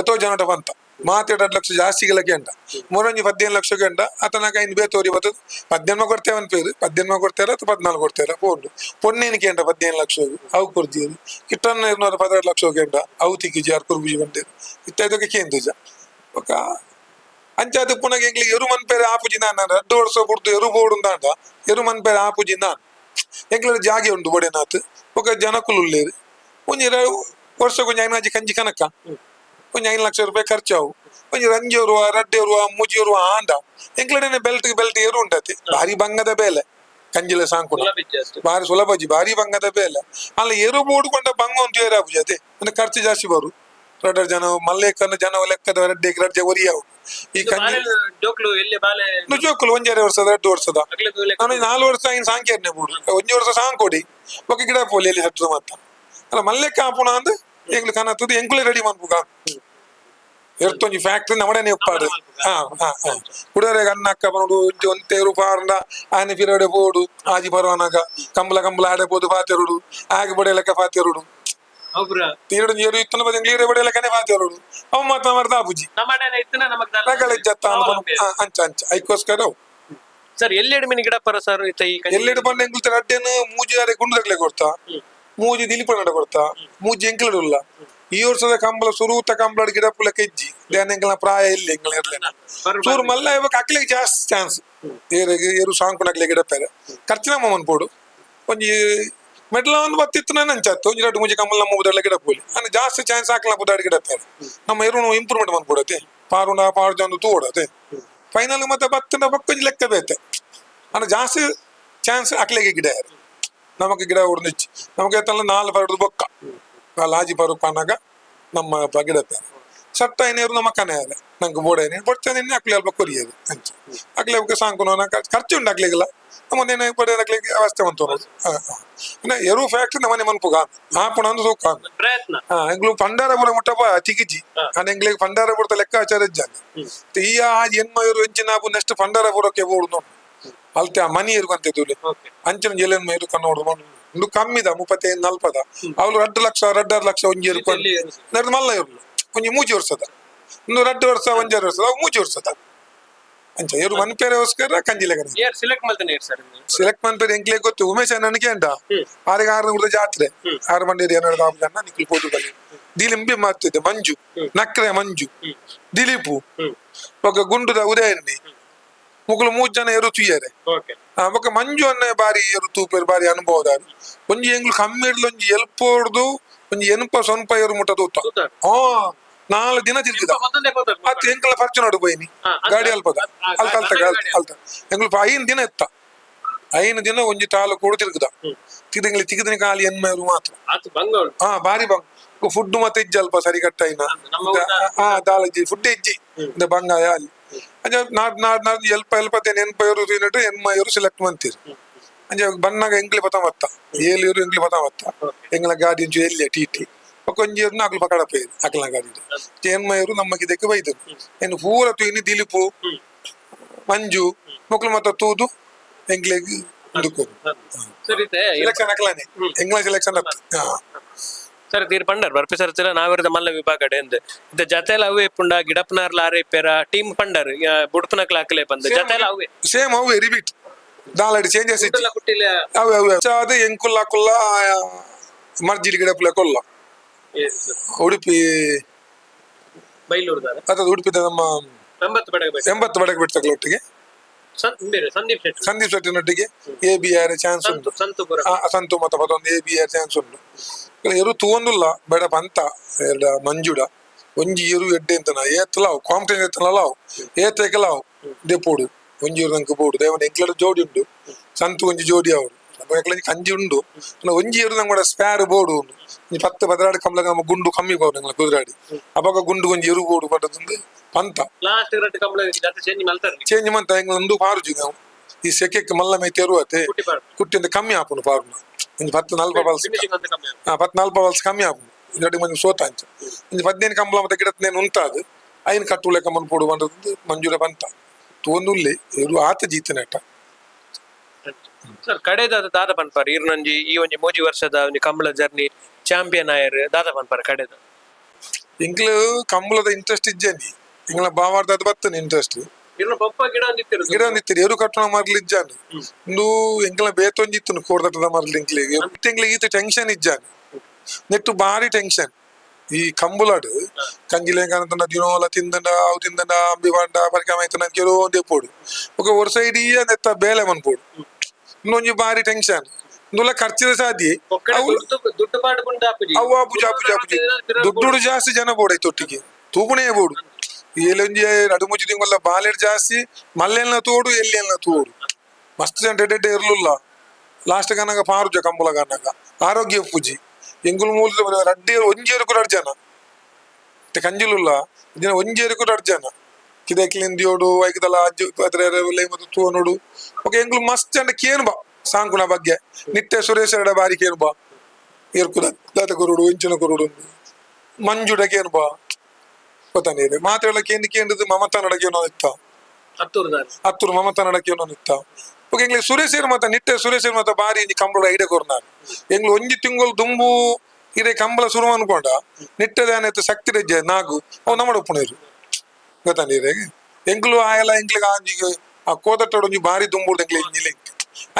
ಎತ್ತೋ ಜನಟ ಬಂತ ಮಾತೆ 2 ಲಕ್ಷ ಜಾಸ್ತಿ ಗಂಟ ಮೂರೊಂಜಿ 15 ಲಕ್ಷ ಗಂಟ ಆತನಾಗ ಇನ್ನು ಬೇತೋರಿ ಬರ್ತದೆ. 18 ಕೊಡ್ತೇವೆ ಪೇರು, 18 ಕೊಡ್ತಾರ ಅಥವಾ 14 ಕೊಡ್ತಾರ ಪೋಂಡು ಪೊನ್ನೇನು ಕೇಂದ್ರ 15 ಲಕ್ಷ ಅವು ಕೊಡ್ತೀರಿ. ಕಿಟ್ಟನ್ನ 212 ಲಕ್ಷ ಕೇಂದ್ರ ಅವು ತಿಕ್ಕಿಜಿ ಆರು ಕುರ್ಬುಜಿ ಬಂದೇರು ಇತ್ತೈದಕ್ಕೆ ಕೇಂದ್ರಜ ఒక ಅಂಚಾದ ಪುನಗ ಎಂಗ್ಲಿಗೆ ಎರು ಮನ್ಪೇರೆ ಆಪುಜಿ. ನಾನು 2 ವರ್ಷ ಬುಡ್ದು ಎರು ಬೋಡು ಅಂದ ಎರು ಮನ್ಪೇರೆ ಆಪುಜಿ. ನಾನು ಎಂಗ್ಲ ಜಾಗೆ ಉಂಡು ಬೊಡೆನಾತ್ ఒక ಜನಕುಲು ಉಲ್ಲೇರು. ಒಂಜಿ ವರ್ಷ ಒಂಜಿ ಐನಾಜಿ ಕಂಜಿ ಕನಕ ಒಂಜಿ 5 ಲಕ್ಷ ರೂಪಾಯಿ ಖರ್ಚಾವು. ಒಂಜಿ ರಂಜಿ ರಡ್ಡೆ ಮೂಜಿ ಆಂಡ ಎಂಕ್ಲಡೆನೆ ಬೆಲ್ಟ್ ಬೆಲ್ಟ್ ಏರು ಉಂಟತಿ. ಭಾರಿ ಬಂಗದ ಬೇಲೆ ಕಂಜಿಲ ಸಾಂಕುನ. ಭಾರಿ ಸುಲಭಜಿ, ಭಾರಿ ಬಂಗದ ಬೇಲೆ ಅಲ್ಲ. ಎರು ಬೋಡು ಕೊಂಡ ಬಂಗ ಒಂದು ಏರು ಆಪುಜಿ ಅದೇ ಅಂದ್ರೆ ಖರ್ಚು ಜಾಸ್ತಿ ಬರು. ರಡ್ಡ ಜನ ಮಲ್ಲೇಕನ ಜನ ಲೆಕ್ಕದ ರಡ್ಡೆ ರಡ್ಡೆ ಒರಿಯಾವು ಈ ಕಂಜಿ ಜೋಕ್ಲು ಎಲ್ಲಿ ಬಾಲೆ? ಜೋಕುಲು ಒಂಜರೆ ವರ್ಷದ, 2 ವರ್ಷದ. ನಾನು 4 ವರ್ಷ ಇನ್ ಸಾಂಕೇರ್ನೆ ಬೋಡು, ಒಂಜಿ ವರ್ಷ ಸಾಂಕೋಡಿ ఒక ಗಿಡ ಪೋಲಿ ಎಲ್ಲಿ ಹತ್ತು ಮಾತ ಅಲ್ಲ. ಮಲ್ಲೆಕ್ಕ ಆಪುಣ ಅಂದ್ ಎಂಗ್ಲು ಕನತ್ತದು ಎಂಕುಲೆ ರೆಡಿ ಮನ್ಪುಗ ಎರ್ತೊಂಜಿ ಫ್ಯಾಕ್ಟ್ರಿ ನಮ್ಮಡನೆ ಉಪ್ಪಾಡು. ಹಾ ಹಾ ಹಾ ಕುಡರೆ ಅನ್ನ ಅಕ್ಕ ಬನೋಡು ಒಂತೇರು ಪಾರ್ಂಡ ಆನೆ ಪಿರಡೆ ಪೋಡು ಆಜಿ ಪರವನಾಗ ಕಂಬಲ ಕಂಬಲ ಆಡೆ ಪೋದು ಪಾತೆರುಡು ಆಗಿ ಬಡೆ ಲೆಕ್ಕ ಪಾತೆರುಡು ತೀರಡು ನೀರು ಇತ್ತನ ಬದಿ ನೀರೇ ಬಡೆ ಲೆಕ್ಕನೆ ಪಾತೆರುಡು ಅವ ಮಾತ ಮಾಡ್ದ ಆಪುಜಿ. ರಗಳೆ ಜತ್ತ ಅಂಚ ಅಂಚ ಐಕೋಸ್ಕರ ಅವು. ಸರ್, ಎಲ್ಲೆಡು ಮೀನು ಗಿಡ ಪರ ಸರ್ ಈ ಎಲ್ಲೆಡು ಪಂಡ ಎಂಕುಲ್ ರಡ್ಡೆನು ಮೂಜಿ ಅರೆ ಗುಂಡು ತಗಲೆ ಕೊಡ್ತಾ, ಮೂಜಿ ದಿಲಿಪ ನಡ ಕೊಡ್ತಾ, ಮೂಜಿ ಎಂಕಲಡುಲ್ಲ. ಈ ವರ್ಷದ ಕಂಬಳ ಸುರೂತ ಕಂಬಳ ಗಿಡ ಪುಲಕ ಇಜ್ಜಿ ಧ್ಯಾನ ಎಂಕಲ್ನ ಪ್ರಾಯ ಇಲ್ಲಿ ಎಂಕಲ್ ಇರ್ಲೇನ ಚೂರು ಮಲ್ಲ. ಇವಾಗ ಅಕ್ಲಿಗೆ ಜಾಸ್ತಿ ಚಾನ್ಸ್ ಏರಿಗೆ ಏರು ಸಾಂಕುನಕ್ಲೆ ಗಿಡ ಪೇರೆ ಖರ್ಚಿನ ಮಮ್ಮನ್ ಪೋಡು. ಒಂಜಿ ಮೆಡ್ಲ ಒಂದು ಬತ್ತಿತ್ತು ನಾನು ಅಂಚಾತ್ತು ಒಂಜಿ ಎರಡು ಮೂಜಿ ಕಂಬಳ ನಮ್ಮ ಬುದಾಡ್ಲ ಗಿಡ ಪೋಲಿ ಅಂದ್ರೆ ಜಾಸ್ತಿ ಚಾನ್ಸ್ ಹಾಕ್ಲ ಬುದಾಡಿ ಗಿಡ ಪೇರೆ ನಮ್ಮ ಎರು ಇಂಪ್ರೂವ್ಮೆಂಟ್ ಬಂದ್ಬಿಡತ್ತೆ. ಪಾರುಣ ಪಾರು ಜನ ತೂಡತ್ತೆ ಫೈನಲ್ ಮತ್ತೆ ಬತ್ತಿನ ಪಕ್ಕ ಒಂಜಿ ಲೆಕ್ಕ ಬೇತೆ ಅಂದ್ರೆ ಜಾಸ್ತಿ ಚಾನ್ಸ್ ಅಕ್ಲೆಗೆ ಗಿಡ ಯಾರು ನಮಗೆ ಗಿಡ ಹೊಡೆದಿಚ್ಚಿ ನಮಗೆ ಎತ್ತಲ್ಲ ನಾಲ್ ಪರಡು ಬೊಕ್ಕ ಲಾಜಿ ಪರು ಪನಾಗ ನಮ್ಮ ಗಿಡ ಪೇರೆ ಸಟ್ಟ ಐನೇರು ನಮ್ಮ ಕನೆ ನಂಗೆ ಬೋಡ ಐನೇ ಬೊಡ್ಚ ನಿನ್ನೆ ಅಕ್ಲೆ ಅಲ್ಪ ಕೊರಿಯದು ಅಂಚ ಅಕ್ಲೆ ಅವಕ್ಕೆ ಸಾಂಕುನ ಖರ್ಚು ಉಂಟು ಅಕ್ಲಿಗೆಲ್ಲ ನಮ್ಮ ಪಡೆ ಅಕ್ಲಿಗೆ ಅವಸ್ಥೆ ಬಂತು. ಎರು ಫ್ಯಾಕ್ಟ್ರಿ ನಮ್ಮನೆ ಮನ್ಪುಗ ಆಪುಣ ಅಂದು ಸೂಕ. ಪ್ರಯತ್ನ. ಹಾ, ಎಂಗ್ಲು ಪಂಡಾರಪುರ ಮುಟ್ಟಪ್ಪ ತಿಗಿಜಿ ಅಂಡ್ ಎಂಗ್ಲಿಗೆ ಪಂಡಾರಪುರದ ಲೆಕ್ಕಾಚಾರ ಇಜ್ಜಾನೆ. ಈ ಆ ಎನ್ಮ ಇರು ಎಂಚಿನ ನೆಕ್ಸ್ಟ್ ಪಂಡಾರಪುರಕ್ಕೆ ಬೋಡು ಅಲ್ತೆ ಆ ಮನಿ ಇರುವಂತೆ ಅಂಚಿನ ಜಿಲ್ಲೆ ಇರು ಕನ್ನೋಡು ಉಂಡು ಕಮ್ಮಿದ 35 40ದ ಅವಳು 2 ಲಕ್ಷ 2.5 ಲಕ್ಷ ಒಂಜಿ ಇರು ನಡ್ದು ಮಲ್ಲ ಇರು ಒಂಜಿ ಮೂಜಿ ವರ್ಷದ ಇನ್ನು 2 ವರ್ಷ ಒಂಜಾರು ವರ್ಷದ ಅವು ಮೂಜಿ ವರ್ಷದ ಅಂಚ ಇವರು ಮನ್ಪೇರೆಗೋಸ್ಕರ ಕಂಜಿಲೆಗನ. ಏರ್ ಸೆಲೆಕ್ಟ್ ಮಾಡ್ತಾನೆ ಸರ್? ಸೆಲೆಕ್ಟ್ ಮನ್ಪೇರೆ ಎಂಕ್ಲೆ ಗೊತ್ತು. ಉಮೇಶ್ ನನಗೆ ಅಂಡ ಆರಿಗೆ ಆರು ಕೂಡ ಜಾತ್ರೆ ಆರು ಮಂದಿ ಏನಾದ್ರು ಜನ ನಿಕ್ಲು ಪೋದು ಬಲಿ ದಿಲಿಂಬಿ ಮಾಡ್ತಿದ್ದೆ. ಮಂಜು ನಕ್ರೆ, ಮಂಜು, ದಿಲೀಪು ఒక ಗುಂಡುದ ಉದಯನಿ ಮುಗುಲು ಮೂರು ಜನ ಎರು ತುಯ್ಯರೆ. ಬೊಕ ಮಂಜು ಅನ್ನ ಬಾರಿ ಎರು ತೂಪೇರು, ಬಾರಿ ಅನುಭವದಾರು. ಒಂಜಿ ಎಂಗ್ಲು ಕಮ್ಮಿ ಇಡ್ಲು ಒಂಜಿ ಎಲ್ಪೋಡ್ದು ಒಂಜಿ ಎನ್ಪ ಸೊನ್ಪ ಎರು ಮುಟ್ಟ ತೂತ. ಹಾ, 4 ದಿನ ತಿರುಗಿದ ಅತ್ ಎಂಕಲ ಫಾರ್ಚುನರ್ ಪೋಯಿನಿ ಗಾಡಿ ಅಲ್ಪದ ಅಲ್ತ ಅಲ್ತ ಅಲ್ತ ಎಂಗ್ಲು 5 ದಿನ ಎತ್ತ 5 ದಿನ ಒಂಜಿ ತಾಲೂಕು ತಿರುಗುದ ತಿರುಗಲಿ ತಿರುಗಿನ ಖಾಲಿ ಎನ್ಮೇರು ಮಾತ್ರ. ಹಾ, ಬಾರಿ ಬಂಗ್ ಫುಡ್ ಮತ್ತೆ ಇಜ್ಜಿ ಅಲ್ಪ ಸರಿ ಕಟ್ಟಾಯಿನ. ಹಾ, ದಾಲಜ್ಜಿ ಫುಡ್ ಇಜ್ಜಿ ಇಂದ ಬಂಗಾಯ ಅಲ್ಲಿ ಅಂಚ ನಾಡ್ ನಾಡ್ ನಾಡ್ ಎಲ್ಪ ಎಲ್ಪತ್ತೇನು ಎನ್ಪ ಇರು ತಿನ್ನಟ್ಟು ಎನ್ಮ ಇರು ಸೆಲೆಕ್ಟ್ ಮಂತೀರು. ಅಂಚ ಬನ್ನಾಗ ಎಂಕ್ಲಿ ಪತ ಮತ್ತ ಏಳು ಇರು ಎಂಕ್ಲಿ ಪತ ಮತ್ತ ಎಂಗ್ಲ ಗಾಡಿ ಒಂಚು ಎಲ್ಲಿ ಟಿ ಟಿ ಒಂಜಿ ಇರು ಅಕ್ಲು ಪಕಡ ಪೇರು ಅಕ್ಲ ಗಾಡಿ ಎನ್ಮ ಇರು ನಮ್ಮ ಇದಕ್ಕೆ ಬೈದರು ಏನು ಪೂರ ತೂಯಿನಿ. ದಿಲೀಪು, ಮಂಜು ಮೊಕ್ಲು ಮತ್ತ ತೂದು ಎಂಕ್ಲೆಗ್ ಉಂದುಕೋರು ಸೆಲೆಕ್ಷನ್ ಅಕ್ಲಾನೆ ಎಂಗ್ಲ ಸೆಲೆಕ್ಷನ್ ಅತ್ತ. ಸರ್, ತೀರ್ ಪಂಡರ್ ಬರ್ಪಿ ಸರ್ ನಾವಿರದ ಮಲ್ಲ ವಿಭಾಗ ಎಂದ್ ಇತ್ತ ಜತೆಲ ಅವೇ ಪುಂಡ ಗಿಡಪ್ಪನಾರ್ಲ ಆರೆ ಪೆರ ಟೀಮ್ ಪಂಡರ್ ಬುಡ್ಪನಕ್ಲ ಹಾಕಲೆ ಬಂದ ಜತೆಲ ಅವೇ? ಸೇಮ್ ಅವೆ, ರಿಪೀಟ್ ದಾಲಡಿ ಚೇಂಜಸ್ ಇತ್ತು. ಕುಟ್ಟಿಲ. ಅವೆ ಅವೆ ಅದು ಎಂಕುಲ್ಲ ಕುಲ್ಲ ಮರ್ಜಿಡ್ ಗಿಡಪ್ಪುಲ ಕೊಲ್ಲ ಉಡುಪಿ. ಬೈಲೂರ್ದಾರ? ಅದು ಉಡುಪಿದ ನಮ್ಮ 80 ಬಡಗ. 80 ಬಡಗ ಬಿಡ್ತಕ್ಕಲ ಒಟ್ಟಿಗೆ. Sandeep Shetty. Sandeep ಶೆಟ್ಟಿನೊಟ್ಟಿಗೆ A B R chance ಉಂಟು. ಸಂತುಪುರ. ಸಂತು ಮತ ಪದೊಂದು A B R chance ಉಂಟು. ಎರು ತೂವೊಂದುಲ್ಲ ಬೇಡ ಪಂತ ಎರಡ ಮಂಜುಡ ಒಂಜಿ ಎರು ಎಡ್ಡೆ ಅಂತನ ಏತಲ ಅವು ಕಾಂಪಿಟೇಷನ್ ಎತ್ತನಲ್ಲ ಅವು ಏತೇಕಲ ಅವು ದೆಪೋಡು ಒಂಜಿ ಎರು ನಂಗೆ ಬೋಡು ದೇವನ ಎಂಕ್ಲಡ ಜೋಡಿ ಉಂಡು ಸಂತು ಒಂಜಿ ಜೋಡಿ ಅವರು ಎಂಕ್ಲ ಕಂಜಿ ಉಂಡು ಒಂಜಿ ಎರು ನಂಗೆ ಕೂಡ ಸ್ಪೇರ್ ಬೋಡು ಉಂಡು. ಒಂಜಿ 10 12 ಕಂಬ್ಲಗ ನಮ್ಮ ಗುಂಡು ಕಮ್ಮಿ ಬೋಡು ನಂಗೆ ಕುದುರಾಡಿ ಅಪಗ ಗುಂಡು ಒಂಜಿ ಎರು ಬೋಡು ಪಟ್ಟದಂದು ಪಂತ. ಲಾಸ್ಟ್ ಎರಡು ಕಂಬಳ ಜತೆ ಚೇಂಜ್ ಮಲ್ತಾರೆ. ಚೇಂಜ್ ಮಂತ ಎಂಗ್ಲ ಒಂದು ಪಾರುಜಿ ನಾವು. ಈ ಸೆಕೆಕ್ ಮಲ್ಲ ಮೈ ತೆರುವತೆ ಕುಟ್ಟಿಂದ ಕಮ್ಮಿ ಆಪುಂಡು ಪಾರುನ ಒಂಜಿ ಪತ್ತು ನಲ್ಪ ಬಲ್ಸ್. ಹಾ, ಪತ್ತು ನಲ್ಪ ಬಲ್ಸ್ ಕಮ್ಮಿ ಆಪುಂಡು. ಇಲ್ಲಡಿ ಮಂಜು ಸೋತ ಅಂಚ ಒಂಜಿ 15 ಕಂಬಳ ಮತ್ತೆ ಗಿಡತ್ ನೇನು ಉಂತಾದು ಐನ್ ಕಟ್ಟುಲೆಕ್ಕ ಮನ್ ಪೋಡು ಬಂದದ್ದು ಮಂಜೂರ ಬಂತ ತೋಂದುಲ್ಲೆ ಎರು ಆತ ಜೀತನೇಟ. ಸರ್, ಕಡೆದ ದಾದ ಪನ್ಪಾರ್ ಇರ್ನೊಂಜಿ ಈ ಒಂಜಿ ಮೂಜಿ ವರ್ಷದ ಒಂಜಿ ಕಂಬಳ ಜರ್ನಿ ಚಾಂಪಿಯನ್ ಆಯರ್ ದಾದ ಪನ್ಪಾರ್ ಕಡೆದ? ಎಂಕ್ಲು ಕಂಬಳದ ಇಂಟ್ರೆಸ್ಟ್ ಇಜ್ಜನಿ. ಎಂಗ್ಲ ಬಾವಾರ್ದ ಬತ್ತನ ಇಂಟ್ರೆಸ್ಟ್. ಇರ್ನ ಪಪ್ಪ ಗಿಡ ಒಂದಿತ್ತಿರು. ಗಿಡ ಒಂದಿತ್ತಿರಿ ಎರು ಕಟ್ಟಣ ಮರ್ಲಿ ಇಜ್ಜಾನು. ಇಂದು ಎಂಕ್ಲ ಬೇತೊಂಜಿತ್ತುನು ಕೋರ್ದಟ್ಟದ ಮರ್ಲಿ. ಎಂಕ್ಲಿಗೆ ಎಂಕ್ಲಿಗೆ ಈತ ಟೆನ್ಷನ್ ಇಜ್ಜಾನು. ನೆಟ್ಟು ಬಾರಿ ಟೆನ್ಷನ್ ಈ ಕಂಬುಲಾಡು. ಕಂಜಿಲೇಂಗಂತಂಡ ದಿನೋಲ ತಿಂದಂಡ ಅವು ತಿಂದಂಡ ಅಂಬಿ ಬಾಂಡ ಪರಿಕಾಮ ಐತನ ಕೆಲವು ಒಂದೇ ಪೋಡು. ఒక ವರ್ಷ ಇಡೀ ನೆತ್ತ ಬೇಲೆ ಮನ್ಪೋಡು. ಇನ್ನೊಂಜಿ ಬಾರಿ ಟೆನ್ಷನ್. ಇಂದುಲ ಖರ್ಚಿದ ಸಾಧ್ಯ. ದುಡ್ಡು ಪಾಡ್ಕೊಂಡು ಆಪುಜಿ. ಅವು ಆಪುಜಿ, ಆಪುಜಿ, ಆಪುಜಿ. ದುಡ್ಡು ಜಾಸ್ತಿ ಜನ ಬೋಡು ಐತೊಟ್ಟಿಗೆ ತೂಪುಣೇ ಬೋಡು. ಏಲೊಂಜಿ ನಡು ಮುಜ್ಜಿ ತಿಂಗೊಲ್ಲ ಬಾಲೆಡ್ ಜಾಸ್ತಿ ಮಲ್ಲೆಲ್ನ ತೋಡು ಎಲ್ಲೆಲ್ನ ತೋಡು ಮಸ್ತ್ ಜನ ಡೆಡ್ ಇರ್ಲಿಲ್ಲ. ಲಾಸ್ಟ್ ಕನಗ ಪಾರುಜ ಕಂಬಳ ಕನಗ ಆರೋಗ್ಯ ಪೂಜಿ. ಎಂಗುಲ್ ಮೂಲ ರಡ್ಡಿ ಒಂಜೇರು ಕೂಡ ಜನ ಮತ್ತೆ ಕಂಜಿಲುಲ್ಲ ದಿನ ಒಂಜೇರು ಕೂಡ ಜನ ಕಿದಕ್ಲಿಂದಿಯೋಡು ಐಕದಲ್ಲ ಅಜ್ಜು ಅದ್ರ ಮತ್ತು ತೂವನೋಡು. ಓಕೆ, ಎಂಗುಲ್ ಮಸ್ತ್ ಜನ ಕೇನು ಬಾ ಸಾಂಕುನ ಬಗ್ಗೆ ನಿತ್ಯ ಸುರೇಶ್ ಎರಡ ಬಾರಿ ಕೇನು ಬಾ ಏರ್ಕುದ ದಾತ ಕೊರುಡು ಇಂಚಿನ ಕೊರುಡು ಮಂಜುಡ ಕೇನು ಬಾ ಗೊತ್ತಾನೆ ಮಾತ್ರ ಕೇಂದ್ರ ಕೇಂದ್ರದ ಮಮತಾ ನಡಕೇನೋ ಇತ್ತ. ಹತ್ತೂರು. ಹತ್ತೂರು ಮಮತಾ ನಡಕೇನೋ ಇತ್ತ. ಓಕೆ, ಎಂಗ್ಲಿ ಸುರೇಶ್ ಮತ ನಿಟ್ಟೆ ಸುರೇಶ್ ಮತ ಬಾರಿ ಇಂಜಿ ಕಂಬಳ ಐಡೆ ಕೊರ್ನಾರು. ಎಂಗ್ಲು ಒಂಜಿ ತಿಂಗಳು ದುಂಬು ಇರೆ ಕಂಬಳ ಶುರು ಅನ್ಕೊಂಡ ನಿಟ್ಟೆ ಶಕ್ತಿ ರೆಜ್ಜೆ ನಾಗು ಅವು ನಮ್ಮ ಉಪ್ಪುನೇರು ಗೊತ್ತಾನೆ. ಎಂಕ್ಲು ಆಯಲ ಎಂಕ್ಲಿಗೆ ಆಂಜಿಗೆ ಆ ಕೋದಟ್ಟೋಡು ಒಂಜಿ ಬಾರಿ ದುಂಬುಡು ಎಂಕ್ಲೆ ಇಂಜಿಲೆ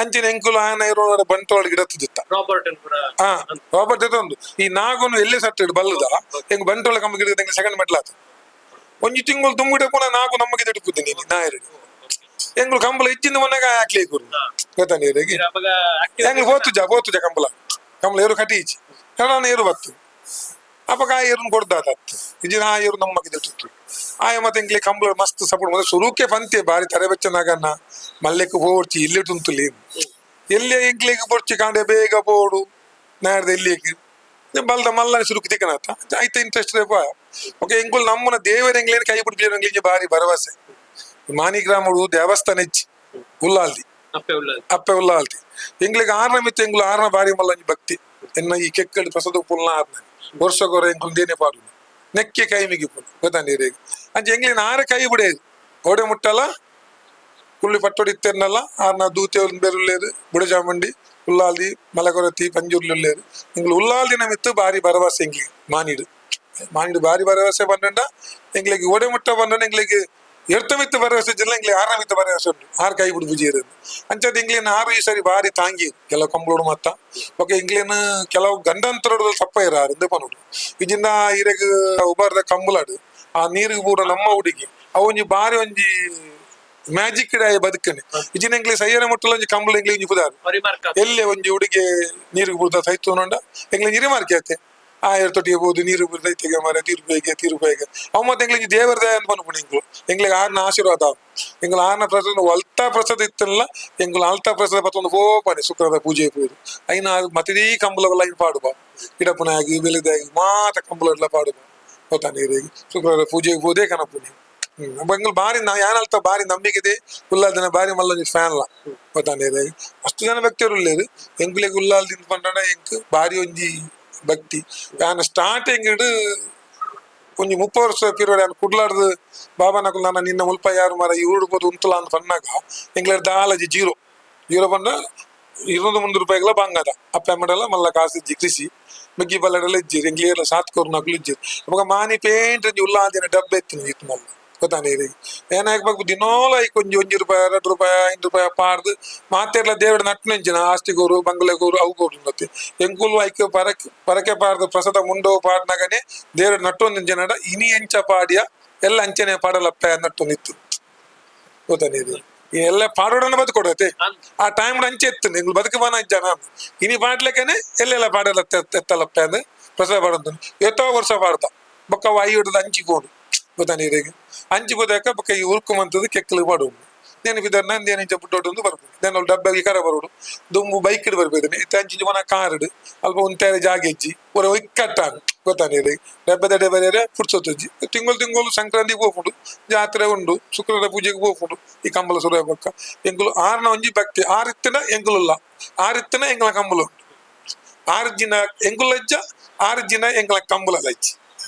ಅಂಚಿನ ಎಂಕುಲು ಆಯನ ಇರೋ ಬಂಟೋಳ ಗಿಡತ್ತಿದ್ದ. ರಾಬರ್ಟ್. ಹಾ, ರಾಬರ್ಟ್ ಒಂದು ಈ ನಾಗುನು ಎಲ್ಲೇ ಸಟ್ಟಿಡು ಬಲ್ಲದ ಎಂಗ್ ಬಂಟೋಳ ಕಂಬ ಗಿಡದ ಎಂಗ್ಲೆ ಸೆಕೆಂಡ್ ಮೆಟ್ಲಾತ. ಒಂಜಿ ತಿಂಗಳು ದುಂಬಿಡೆ ಪುನಃ ನಾಗು ನಮಗೆ ತಿಡುಪುದ್ದೀನಿ ನಾಯರು. ಎಂಗ್ಲು ಕಂಬಳ ಇಚ್ಚಿಂದ ಮೊನ್ನೆಗ ಹಾಕ್ಲಿ ಗುರು ಗೊತ್ತಾನೆ. ಎಂಗ್ಲು ಪೋತುಜ ಪೋತುಜ ಕಂಬಳ ಕಂಬಳ ಏರು ಕಟೀಚಿ ಕಡಾನ ಏರು ಬತ್ತು ಅಪಗ ಆ ಏರುನ್ ಕೊಡ್ದಾತ ಇಜಿನ ಆ ಏರು ನಮಗೆ ತಿಟ್ಟು ಆಯ ಮತ್ತೆ ಎಂಗ್ಲಿ ಕಂಬಳ ಮಸ್ತ್ ಸಪೋರ್ಟ್ ಮತ್ತೆ ಸುರುಕೆ ಪಂತೆ ಬಾರಿ ತರೆ ಬೆಚ್ಚನಾಗನ್ನ ಮಲ್ಲೆಕ್ ಪೋಡ್ಚಿ ಇಲ್ಲಿ ತುಂತುಲಿ ಎಲ್ಲಿ ಎಂಕ್ಲಿಗೆ ಪೊರ್ಚಿ ಕಾಂಡೆ ಬೇಗ ಪೋಡು ನಾಡ್ದ ಎಲ್ಲಿಗೆ ಬಲ್ದ ಮಲ್ಲನೆ ಸುರುಕು ತಿಕ್ಕನಾತ ಐತ ಇಂಟ್ರೆಸ್ಟ್ ರೇಪ. ಓಕೆ, ಎಂಕುಲು ನಮ್ಮನ ದೇವರ ಎಂಗ್ಲೇನು ಕೈ ಬಿಡ್ಪಿನ ಎಂಗ್ಲಿಂಜಿ ಬಾರಿ ಭರವಸೆ. ಮಾನಿ ಗ್ರಾಮಡು ದೇವಸ್ಥಾನ ಹೆಚ್ಚಿ ಉಲ್ಲಾಲ್ದಿ ಅಪ್ಪೆ ಉಲ್ಲಾಲ್ದಿ ಎಂಗ್ಲಿಗೆ ಆರ್ನ ಮಿತ್ತ ಎಂಗ್ಲು ಆರ್ನ ಬಾರಿ ಮಲ್ಲಂಜಿ ಭಕ್ತಿ. ಎನ್ನ ಈ ಕೆಕ್ಕಡಿ ಪ್ರಸಾದ ಪುಲ್ನ ಆರ್ನ ವರ್ಷಗೊರ ಎಂಕುಲು ದೇನೆ ಪಾಡು ನೆಕ್ಕೆ ಕೈ ಮಿಗಿಪುನು ಗೊತ್ತಾ ನೀರಿಗೆ. ಅಂಚ ಎಂಗ್ಲಿನ ಆರ ಕೈ ಬಿಡೇದು ಓಡೆ ಮುಟ್ಟಲ ಕುಳ್ಳಿ ಪಟ್ಟೊಡಿ ಇತ್ತೆರ್ನಲ್ಲ ಆರ್ನ ದೂತೆ ಬೇರುಲ್ಲೇರು ಬುಡಜಾಮಂಡಿ ಉಲ್ಲಾಲ್ದಿ ಮಲಕೊರತಿ ಪಂಜುರ್ಲುಲ್ಲೇರು. ಎಂಗ್ಲು ಉಲ್ಲಾಲ್ದಿನ ಮಿತ್ತು ಬಾರಿ ಭರವಸೆ. ಎಂಗ್ಲಿಗೆ ಮಾನಿಡು ಮಾನಿಡು ಬಾರಿ ಭರವಸೆ ಬಂದಂಡ. ಎಂಗ್ಲಿಗೆ ಓಡೆ ಮುಟ್ಟ ಬಂದಂಡ. ಎಂಗ್ಲಿಗೆ ಎರ್ತ ಮಿತ್ತು ಭರವಸೆ ಜಿಲ್ಲ ಎಂಗ್ಲಿಗೆ ಆರ್ನ ಮಿತ್ತು ಭರವಸೆ ಉಂಟು. ಆರ್ ಕೈ ಬಿಡು ಪೂಜೆ ಇರೋದು ಅಂಚದ ಎಂಗ್ಲಿನ ಆರು ಈ ಸರಿ ಬಾರಿ ತಾಂಗಿ ಕೆಲವು ಕಂಬಳೋಡು ಮತ್ತ. ಓಕೆ, ಎಂಗ್ಲಿನ ಕೆಲವು ಗಂಡಂತರಡು ತಪ್ಪ ಇರ ಆರಿಂದ ಪನೋಡು ಇಜಿಂದ ಇರೆಗ್ ಉಬಾರದ ಕಂಬಳಾಡು ಆ ನೀರಿಗೆ ಪೂರ ನಮ್ಮ ಹುಡುಗಿ ಅವು ಒಂಜಿ ಬಾರಿ ಒಂಜಿ ಮ್ಯಾಜಿಕ್ ಇಡ ಬದುಕನೆ. ಇಜಿನ ಎಂಗ್ಲಿ ಸೈಯರ ಮುಟ್ಟಲ ಒಂಜಿ ಕಂಬಳ ಎಂಗ್ಲಿ ಒಂಜಿ ಪುದಾರು ಎಲ್ಲೇ ಒಂಜಿ ಹುಡುಗಿ ನೀರಿಗೆ ಬೂರ್ದ ಸೈತು ನೋಂಡ ಎಂಗ್ಲಿ ನೀರು ಮಾರ್ಕೆ ಆತೆ ಆ ಏರ್ ತೊಟ್ಟಿಗೆ ಬೋದು ನೀರು ಬೂರ್ದ ಐತೆಗೆ ಮಾರೆ ತೀರ್ಪೇಗೆ ತೀರ್ಪೇಗೆ ಅವು ಮತ್ತೆ ಎಂಗ್ಲಿಗೆ ದೇವರ ದಯ ಅಂತ ಪನ್ಪುಂಡು. ಎಂಕ್ಲು ಎಂಗ್ಲಿಗೆ ಆರ್ನ ಆಶೀರ್ವಾದ. ಎಂಗ್ಲ ಆರ್ನ ಪ್ರಸಾದ ಅಲ್ತ ಪ್ರಸಾದ ಇತ್ತಲ್ಲ. ಎಂಗ್ಲು ಅಲ್ತ ಪ್ರಸಾದ ಪತ್ತೊಂದು ಪೋಪನೆ ಶುಕ್ರದ ಪೂಜೆ ಪೂರು ಐನ ಮತ್ತಿಡೀ ಕಂಬಳವೆಲ್ಲ ಐನ್ ಪಾಡುವ ಗಿಡಪುನಾಗಿ ಬೆಳೆದಾಗಿ ಮಾತ ಕಂಬಳ ಎಲ್ಲ ಪಾಡುವ ಗೊತ್ತಾ ನೀರಿಗೆ. ಶುಕ್ರವಾರ ಪೂಜೆಗೆ ಹೋದೇ ಕನಪುನಿ. ಎಂಗ್ಲು ಬಾರಿ ಯಾನಲ್ತ ಬಾರಿ ನಂಬಿಕೆ ಉಲ್ಲಾಲ್ದಿನ ಬಾರಿ ಮಲ್ಲೊಂಜಿ ಫ್ಯಾನ್ಲ ಗೊತ್ತಾ ನೀರಿಗೆ. ಅಷ್ಟು ಜನ ಭಕ್ತರು ಉಲ್ಲೇರು. ಎಂಕ್ಲೆಗ್ ಉಲ್ಲಾಲ್ದಿನ ಪಂಡಣ ಎಂಕ್ ಬಾರಿ ಒಂಜಿ ಭಕ್ತಿ. ಯಾನ್ ಸ್ಟಾರ್ಟಿಂಗ್ ಒಂಜಿ 30 ವರ್ಷ ಪಿರೋಡ್ ಯಾನ್ ಕುಡ್ಲಾಡ್ದು ಬಾಬಾನಕುಲು ನನ್ನ ನಿನ್ನ ಮುಲ್ಪ ಯಾರು ಮಾರ ಈ ಊರು ಪೋದು ಉಂತುಲ ಅಂದ್ ಪನ್ನಾಗ ಎಂಕ್ಲೆಡ್ ದಾಲಜಿ ಜೀರೋ ಜೀರೋ ಪಂಡ 200-300 ರೂಪಾಯಿಗಳ ಬಂಗಾದ ಅಪ್ಪ ಅಮ್ಮಡೆಲ್ಲ ಮಲ್ಲ ಕಾಸು ಇಜ್ಜಿ. ಕೃಷಿ ಮಿಗ್ಗಿ ಬಲ್ಲಡೆಲ್ಲ ಇಜ್ಜಿರ್. ಎಂಕ್ಲೇರ್ಲ ಸಾತ್ ಕೊರ್ನಕುಲು ಇಜ್ಜಿರ್. ಅಪಗ ಮಾನಿ ಪೇಂಟ್ ಒಂಜಿ ಉಲ್ಲಾದಿನ ಡಬ್ಬೆ ಎತ್ತಿನ ಇತ್ತು ಮಲ್ಲ ಗೊತ್ತಾನೆ ಇರೆಗ್. ಏನಾಯ್ತು ಬಗ್ ದಿನೋಲ ಐಕ್ ಒಂಜಿ ಒಂಜಿ ರೂಪಾಯಿ 2 ರೂಪಾಯಿ 5 ರೂಪಾಯಿ ಪಾಡ್ದು ಮಾತೆರ್ಲ ದೇವರ ನಟ್ಟುನೆಂಚಿನ ಆಸ್ತಿ ಕೋರು ಬಂಗಲೆ ಕೋರು ಅವು ಕೋರು ಮತ್ತೆ ಎಂಕುಲು ಐಕ್ ಪರಕೆ ಪರಕೆ ಪಾಡ್ದು ಪ್ರಸಾದ ಮುಂಡೋ ಪಾಡ್ನಗನೆ ದೇವರ ನಟ್ಟೊಂದಿಂಚಿನಡ ಇನಿ ಎಂಚ ಪಾಡಿಯ ಎಲ್ಲ ಅಂಚನೆ ಪಾಡಲಪ್ಪ ನಟ್ಟೊಂದಿತ್ತು ಗೊತ್ತಾನೆ ಇದು. ಈ ಎಲ್ಲ ಪಾಡೋಡನ್ನ ಬದುಕೊಡತ್ತೆ ಆ ಟೈಮ್ ಅಂಚೆ ಎತ್ತು ಎಂಗ್ಲು ಬದುಕು ಬಾನ ಜನ ಇನಿ ಪಾಡ್ಲಿಕ್ಕನೆ ಎಲ್ಲೆಲ್ಲ ಪಾಡಲ ಎತ್ತಲಪ್ಪ ಅಂದ್ ಪ್ರಸಾದ ಪಾಡಂತ ಎತ್ತೋ ವರ್ಷ ಪಾಡ್ದ ಬೊಕ್ಕ ವಾಯಿ ಹಿಡ್ದು ಅಂಚಿ ಪೋಡು ಗೊತ್ತಾನೆ ಇರೆಗ್. ಅಂಚಿ ಪೋದಾಕ ಬೊಕ್ಕ ಈ ಉರ್ಕು ಮಂತದ್ದು ಕೆಕ್ಕಲು ಪಾಡು ನೆನಪಿದಾರ ನಂದು ಇಂಚ ಪುಟ್ಟೋಟು ಬರ್ಬೋದು ನಾನು ಡಬ್ಬಾಗಿ ಕರ ಬರೋಡು ದುಂಬು ಬೈಕ್ ಇಡ್ ಬರ್ಬೇಕು ಇತ್ತೆ ಅಂಚಿ ಮನ ಕಾರ್ ಅಲ್ಪ ಉಂತೇರೆ ಜಾಗ ಹೆಜ್ಜಿ ಒರ ಇಕ್ಕಟ್ಟಾನು. ಗೊತ್ತಾನೀರಿ ರೆಬ್ಬೆದಡೆ ಬರೆಯರೆ ಪುರ್ಸೊತ್ತುಜ್ಜಿ. ತಿಂಗಳು ತಿಂಗಳು ಸಂಕ್ರಾಂತಿಗೆ ಪೋಪುಂಡು, ಜಾತ್ರೆ ಉಂಡು, ಶುಕ್ರವಾರ ಪೂಜೆಗೆ ಪೋಪುಂಡು. ಈ ಕಂಬಳ ಸುರ ಬೊಕ್ಕ ಎಂಕುಲು ಆರ್ನ ಒಂಜಿ ಭಕ್ತಿ. ಆರಿತ್ತಿನ ಎಂಕುಲುಲ್ಲ, ಆರಿತ್ತಿನ ಎಂಕಲ ಕಂಬಳ ಉಂಡು. ಆರು ದಿನ ಎಂಕುಲಜ್ಜ, 6 ದಿನ ಎಂಕಲ ಕಂಬಳ ಲಜ್ಜಿ.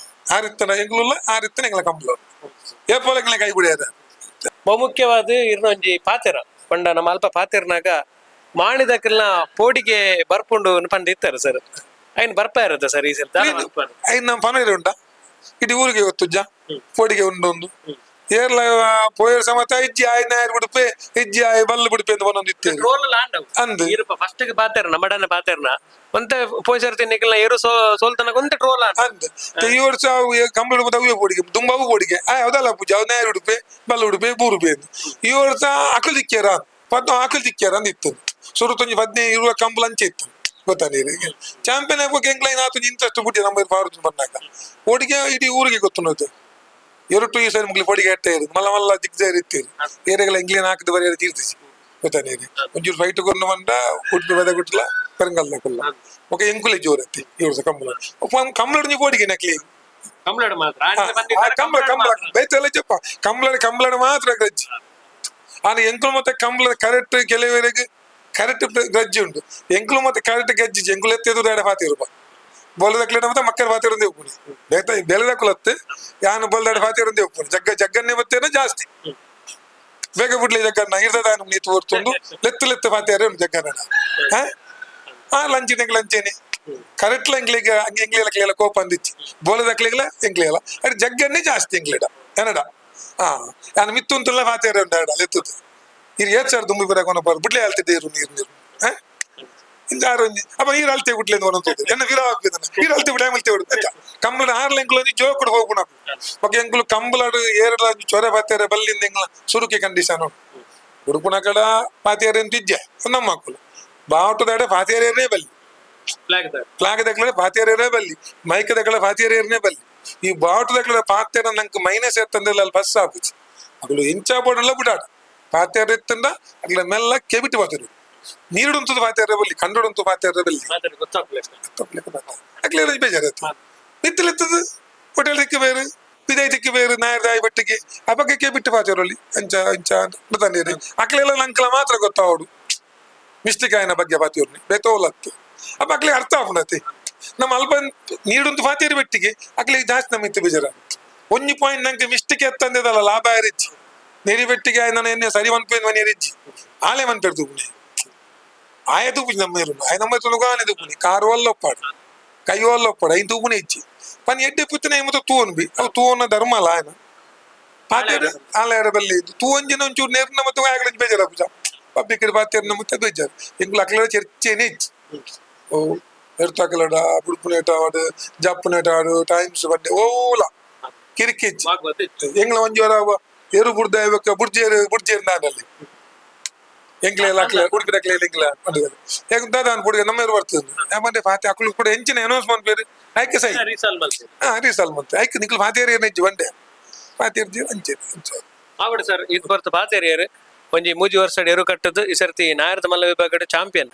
ಆರಿತ್ತನ ಎಂಕುಲುಲ್ಲ, ಆರಿತ್ತನ ಎಂಕಲ ಕಂಬಳ ಉಂಡು. ಏಪೋಲ ಎಂಕಲ ಕೈ ಬಿಡಿಯಾರ. ಬಹುಮುಖ್ಯವಾದ ಇರ್ನ ಒಂಜಿ ಪಾತೆರ ಪಂಡ, ನಮ್ಮ ಅಲ್ಪ ಪಾತೆರ್ನಾಗ ಮಾಣಿದಕ್ಕೆಲ್ಲ ಪೋಡಿಗೆ ಬರ್ಪುಂಡು ಪಂಡ ಇತ್ತಾರೆ ಸರ್. ಐನ್ ಬರ್ಪ ಇರುತ್ತೆ ಸರ್ ಈ ಸರಿ? ಐನ್ ನಮ್ಮ ಪನೀರ್ ಉಂಟಾ, ಇಡೀ ಊರಿಗೆ ಗೊತ್ತುಜ್ಜ ಪೋಡಿಗೆ ಉಂಡು ಒಂದು. ಏರ್ಲ ಪೋಯರ್ ಸಮತ ಇಜ್ಜಿ ಆಯ್ ನಾಯರ್ ಬಿಡುಪೆ, ಇಜ್ಜಿ ಆಯ್ ಬಲ್ಲು ಬಿಡುಪೆ ಅಂತ ಒಂದೊಂದು ಇತ್ತೇರು. ಅಂದ್. ಫಸ್ಟ್ ಪಾತೆರ್ನ ನಮ್ಮಡನೆ ಪಾತೆರ್ನ ಒಂತೆ ಪೋಯ್ಸರ್ ತಿನ್ನಿಕ್ಕೆಲ್ಲ ಏರು ಸೋಲ್ತನಕ ಒಂತೆ ಟ್ರೋಲ್ ಆಂಡ್. ಅಂದ್. ಈ ವರ್ಷ ಅವು ಕಂಬಳ ಉಡುಪು ಅವುವೆ ಪೋಡಿಗೆ, ದುಂಬ ಅವು ಪೋಡಿಗೆ ಆಯ್ ಹೌದಲ್ಲ ಪೂಜೆ ಅವು ನಾಯರ್ ಉಡುಪೆ, ಬಲ್ಲು ಉಡುಪೆ, ಬೂರುಪೆ ಅಂತ. ಈ ವರ್ಷ ಅಕಲ್ ದಿಕ್ಕೇರ ಪದ್ಮ ಅಕಲ್ ದಿಕ್ಕೇರ ಅಂದ್ ಇತ್ತು. ಸುರುತೊಂಜಿ 15 20 ಕಂಬಳ ಅಂಚೆ ಇತ್ತು, ಗೊತ್ತಾ ನೀರು. ಚಾಂಪಿಯನ್ ಆಗುವಾಗ ಎಂಕ್ಲೈನ್ ಆತು ಇಂಟ್ರೆಸ್ಟ್ ಬಿಟ್ಟು ನಮ್ಮ ಫಾರ್ಚೂನ್ ಬಂದಾಗ ಪೋಡಿಗೆ ಇಡೀ ಊರಿಗೆ ಗೊತ್ತುಂಟು. ಎರಡು ಈ ಸರಿ ಮುಗ್ಲಿ ಪೋಡಿಗೆ ಎಟ್ಟ ಇರು ಮಲ್ಲ ಮಲ್ಲ ದಿಗ್ಜಾರ್ ಇತ್ತೀರಿ. ಏರೆಗಳ ಎಂಗ್ಲೇನ್ ಹಾಕಿದ ಬರೆಯ ತೀರ್ತಿಸಿ, ಗೊತ್ತಾ ನೀರು. ಒಂಚೂರು ಫೈಟ್ ಕೊಂಡು ಬಂದ ಉಡುಪಿ ಬದ ಗುಟ್ಟಲ ಪೆರಂಗಲ್ದ ಕುಲ್ಲ ఒక ಎಂಕುಲೆ ಜೋರತ್ತಿ. ಈ ವರ್ಷ ಕಂಬಳ ಕಂಬಳ ಪೋಡಿಗೆ ನಕ್ಲಿ. ಕಂಬಳಡ್ ಮಾತ್ರ. ಕಂಬಳ ಕಂಬಳ ಬೈತಲ್ಲ ಚಪ್ಪ ಕಂಬಳ ಕಂಬಳ ಮಾತ್ರ ಗಜ್ಜಿ. ಆನ ಎಂಕುಲು ಮತ್ತೆ ಕಂಬಳ ಕರೆಕ್ಟ್, ಕೆಲವರಿಗೆ ಕರೆಕ್ಟ್ ಗಜ್ಜಿ ಉಂಟು. ಎಂಕುಲು ಮತ್ತೆ ಕರೆಕ್ಟ್ ಗಜ್ಜಿ. ಎಂಕುಲು ಎತ್ತೆದು ದೇಡ ಫಾತಿರುಪ ಬೋಲದಕ್ಲೆ ಮತ್ತೆ ಮಕ್ಕಳ ಫಾತಿರಂದೇ ಉಪ್ಪುನಿ. ಬೇತ ಬೆಲೆದಕ್ಕುಲತ್ತೆ ಯಾನು ಬೋಲ್ದಾಡ ಫಾತಿರಂದೇ ಉಪ್ಪುನಿ. ಜಗ್ಗ ಜಗ್ಗನ್ನೇ ಬತ್ತೇನ ಜಾಸ್ತಿ ಬೇಗ ಬಿಡ್ಲಿ ಜಗ್ಗನ್ನ ಇರ್ತದ ನೀತು ಹೊರ್ತುಂಡು. ಲೆತ್ತು ಲೆತ್ತು ಫಾತಿಯಾರೆ ಉಂಟು ಜಗ್ಗನ. ಆ ಲಂಚಿನ ಲಂಚೇನೆ ಕರೆಕ್ಟ್. ಎಂಕ್ಲಿಗೆ ಎಂಕ್ಲಿಲ ಕ್ಲಿಯಲ ಕೋಪ ಅಂದಿಚ್ಚಿ ಬೋಲದಕ್ಲಿಗಲ ಎಂಕ್ಲಿಯಲ. ಅರೆ ಜಗ್ಗನ್ನೇ ಜಾಸ್ತಿ ಎಂಕ್ಲಿಡ ಎನಡ. ಹಾ, ಯಾನು ಮಿತ್ತುಂತುಲ್ಲ ಫಾತಿಯಾರೆ ಉಂಟು ಎಡ ಲೆತ್ತುದು. ಇರು ಏತ್ ಸರ್ ದುಂಬಿ ಬರಕ ಬಾರ್ ಬಿಡ್ಲೆ ಅಲ್ತಿದ್ದೆ ಇರು ನೀರು ನೀರು. ಹಾ, ಇಂಜಾರು ಒಂಜಿ ಅಪ್ಪ ನೀರು ಅಲ್ತೆ ಗುಟ್ಲೆ ಅಂತ ಎನ್ನ ವೀರ ಹಾಕಿದ್ದಾನೆ. ನೀರು ಅಲ್ತೆ ಬಿಡ ಅಲ್ತೆ ಬಿಡು. ಆಯ್ತಾ, ಕಂಬಳ ಆರ್ಲ ಎಂಕುಲು ಒಂಜಿ ಜೋಕುಡು ಹೋಗುಣ. ఒక ಎಂಕುಲು ಕಂಬಳಡು ಏರಡ ಚೊರೆ ಪಾತ್ಯಾರೆ ಬಲ್ಲಿಂದ ಎಂಗ್ಲ ಸುರುಕೆ ಕಂಡೀಷನ್ ಉಂಟು. ಉಡುಪುನ ಕಡ ಪಾತಿಯಾರೆ ಅಂತ ಇಜ್ಜೆ ನಮ್ಮ ಮಕ್ಕಳು. ಬಾವುಟದಾಡೆ ಪಾತಿಯಾರೇನೇ ಬಲ್ಲಿ, ಫ್ಲಾಗ್ ದಕ್ಕಲೆ ಪಾತಿಯಾರೇನೇ ಬಲ್ಲಿ, ಮೈಕ್ ದಕ್ಕಲೆ ಪಾತಿಯಾರೇನೇ ಬಲ್ಲಿ. ಈ ಬಾವುಟ ದಕ್ಕಲೆ ಪಾತ್ಯಾರ ನಂಗೆ ಮೈನಸ್ ಎತ್ತಂದಿಲ್ಲ. ಅಲ್ಲಿ ಬಸ್ ಆಪುಜಿ. ಅಗಲು ಇಂಚ ಬೋಡಲ್ಲ ಬಿಡಾಡ ಪಾತ್ಯಾರ ಎತ್ತಂದ ಅಗ್ಲ ಮೆಲ್ಲ ಕೆಬಿಟ್ಟು ಪಾತಿರು. ನೀರುಂತದ ಪಾತ್ಯಾರ ಬಲ್ಲಿ, ಕಂಡುಂತು ಪಾತ್ಯಾರ ಬಲ್ಲಿ. ಅಗ್ಲೆ ಬೇಜಾರಾಯ್ತು. ನಿತ್ತಲೆತ್ತದ ಹೋಟೆಲ್ ದಿಕ್ಕ ಬೇರೆ, ಬಿದಾಯಿ ದಿಕ್ಕ ಬೇರೆ, ನಾಯರ್ ದಾಯಿ ಬಟ್ಟಿಗೆ ಅಪಕ್ಕೆ ಬಿಟ್ಟು ಪಾತಿರಲ್ಲಿ ಅಂಚ ಅಂಚ ತಂದಿರಿ. ಅಕ್ಲೆಲ್ಲ ನಂಕಲ ಮಾತ್ರ ಗೊತ್ತಾವಡು ಮಿಸ್ಟೇಕ್ ಆಯ್ನ ಬಗ್ಗೆ ಪಾತಿಯವ್ರನಿ ಬೇತೋಲತ್ತು. ಅಪ್ಪ ಅಕ್ಲೆ ಅರ್ಥ ಆಪುಂಡತಿ. ನಮ್ಮ ಅಲ್ಪ ನೀಡುಂತು ಪಾತಿಯರಿ ಬೆಟ್ಟಿಗೆ ಅಕ್ಲೆ ಜಾಸ್ತಿ ನಮ್ಮ ಇತ್ತು ಬೇಜಾರ. ಒಂಜಿ ಪಾಯಿಂಟ್ ನಂಗೆ ಮಿಸ್ಟೇಕ್ ಎತ್ತಂದಿದಲ್ಲ ಲಾಭ ಆರಿಚ್ಚಿ. ನೆರಿ ಬೆಟ್ಟಿಗೆ ಆಯ್ ನಾನು ಎನ್ನೆ ಸರಿ 1 ಪಾಯಿಂಟ್ 1 ಎರಿಜ್ಜಿ. ಆಲೆ ಮನ್ ಪೆರ್ದು ತೂಪುನಿ ಆಯ ತೂಪುಜಿ. ನಮ್ಮ ಇರು ಆಯ್ ನಮ್ಮ ತುನುಗಾನೆ ತೂಪುನಿ. ಕಾರು ಅಲ್ಲೊಪ್ಪಾಡು, ಕೈಯೋ ಅಲ್ಲೊಪ್ಪಾಡು, ಐನ್ ತೂಪುನಿ ಇಚ್ಚಿ ಪನ್ ಎಡ್ಡೆ ಪುತ್ತನೆ ಮತ್ತು ತೂವನ್ ಬಿ. ಅವು ತೂವನ ಧರ್ಮ ಅಲ್ಲ. ಆಯನ ಪಾತ್ರೆ ಆಲೆ ಬಲ್ಲಿ ತೂವಂಜಿನ ಒಂಚೂರು ನೇರ್ನ ಮತ್ತು ಆಗಲಂಜಿ ಬೇಜಾರ ಪೂಜ ಪಬ್ಲಿಕ್ ಪಾತ್ರೆ ಮತ್ತೆ ಬೇಜಾರು. ಎಂಕುಲು ಅಕ್ಲ ಚರ್ಚೆನೇ ಇಚ್ಚಿ. ಓ ಎರ್ತಕಲಡ ಬುಡ್ಪುನೇಟ ಆಡು, ಜಪ್ಪುನೇಟ ಆಡು, ಟೈಮ್ಸ್ ಬಡ್ಡೆ ಓಲ ಕಿರಿಕಿಚ್ಚಿ. ಎಂಗ್ಲ ಒಂಜಿ ವಾರ ಎರು ಬುಡ್ದ ಬುಡ್ಜೇರು ಬುಡ್ಜೇರು ನಾನಲ್ಲಿ ಎಂಕ್ಲೆ ಅಕ್ಲೆ ಉಡುಪಿ ಅಕ್ಲೆ ಎಂಕ್ಲ ಯಾಕ ದಾದ ಪುಡಿಗೆ ನಮ್ಮ ಎರು ಬರ್ತದೆ. ಯಾಕಂದ್ರೆ ಫಾತೆ ಅಕ್ಲು ಕೂಡ ಹೆಂಚಿನ ಅನೌನ್ಸ್ ಮಾಡ್ಬೇರು ಆಯ್ಕೆ ಸೈ. ಹಾ, ರೀಸಾಲ್ ಮತ್ತೆ ಆಯ್ಕೆ ನಿಕ್ಲು ಫಾತೇರಿ ಏನಿಜ್ಜಿ ಬಂಡೆ ಫಾತೇರ್ ಅಂಚೆ ಅಂಚೆ. ಆವಡ್ ಸರ್, ಇದು ಬರ್ತ ಪಾತೆರಿಯರು. ಒಂಜಿ ಮೂಜಿ ವರ್ಷ ಎರು ಕಟ್ಟದು ಈ ಸರ್ತಿ ನಾಯರದ ಮಲ್ಲ ವಿಭಾಗಡ್ ಚಾಂಪಿಯನ್.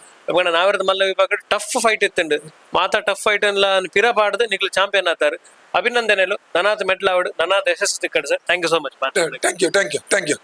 ನಾಯರದ ಮಲ್ಲ ವಿಭಾಗಡ್ ಟಫ್ ಫೈಟ್ ಇತ್ತುಂಡು. ಮಾತಾ ಟಫ್ ಫೈಟ್ ಅನ್ಲ ಪಿರ ಪಾಡ್ದು ನಿಕ್ಲು ಚಾಂಪಿಯನ್ ಆತಾರು. ಅಭಿನಂದನೆಲು. ನನಾತ್ ಮೆಡ್ಲ್ ಆವಡ್, ನನಾತ್ ಯಶಸ್ಸು ತಿಕ್ಕಡ್ sir. Thank you so much. Thank you, thank you, thank you.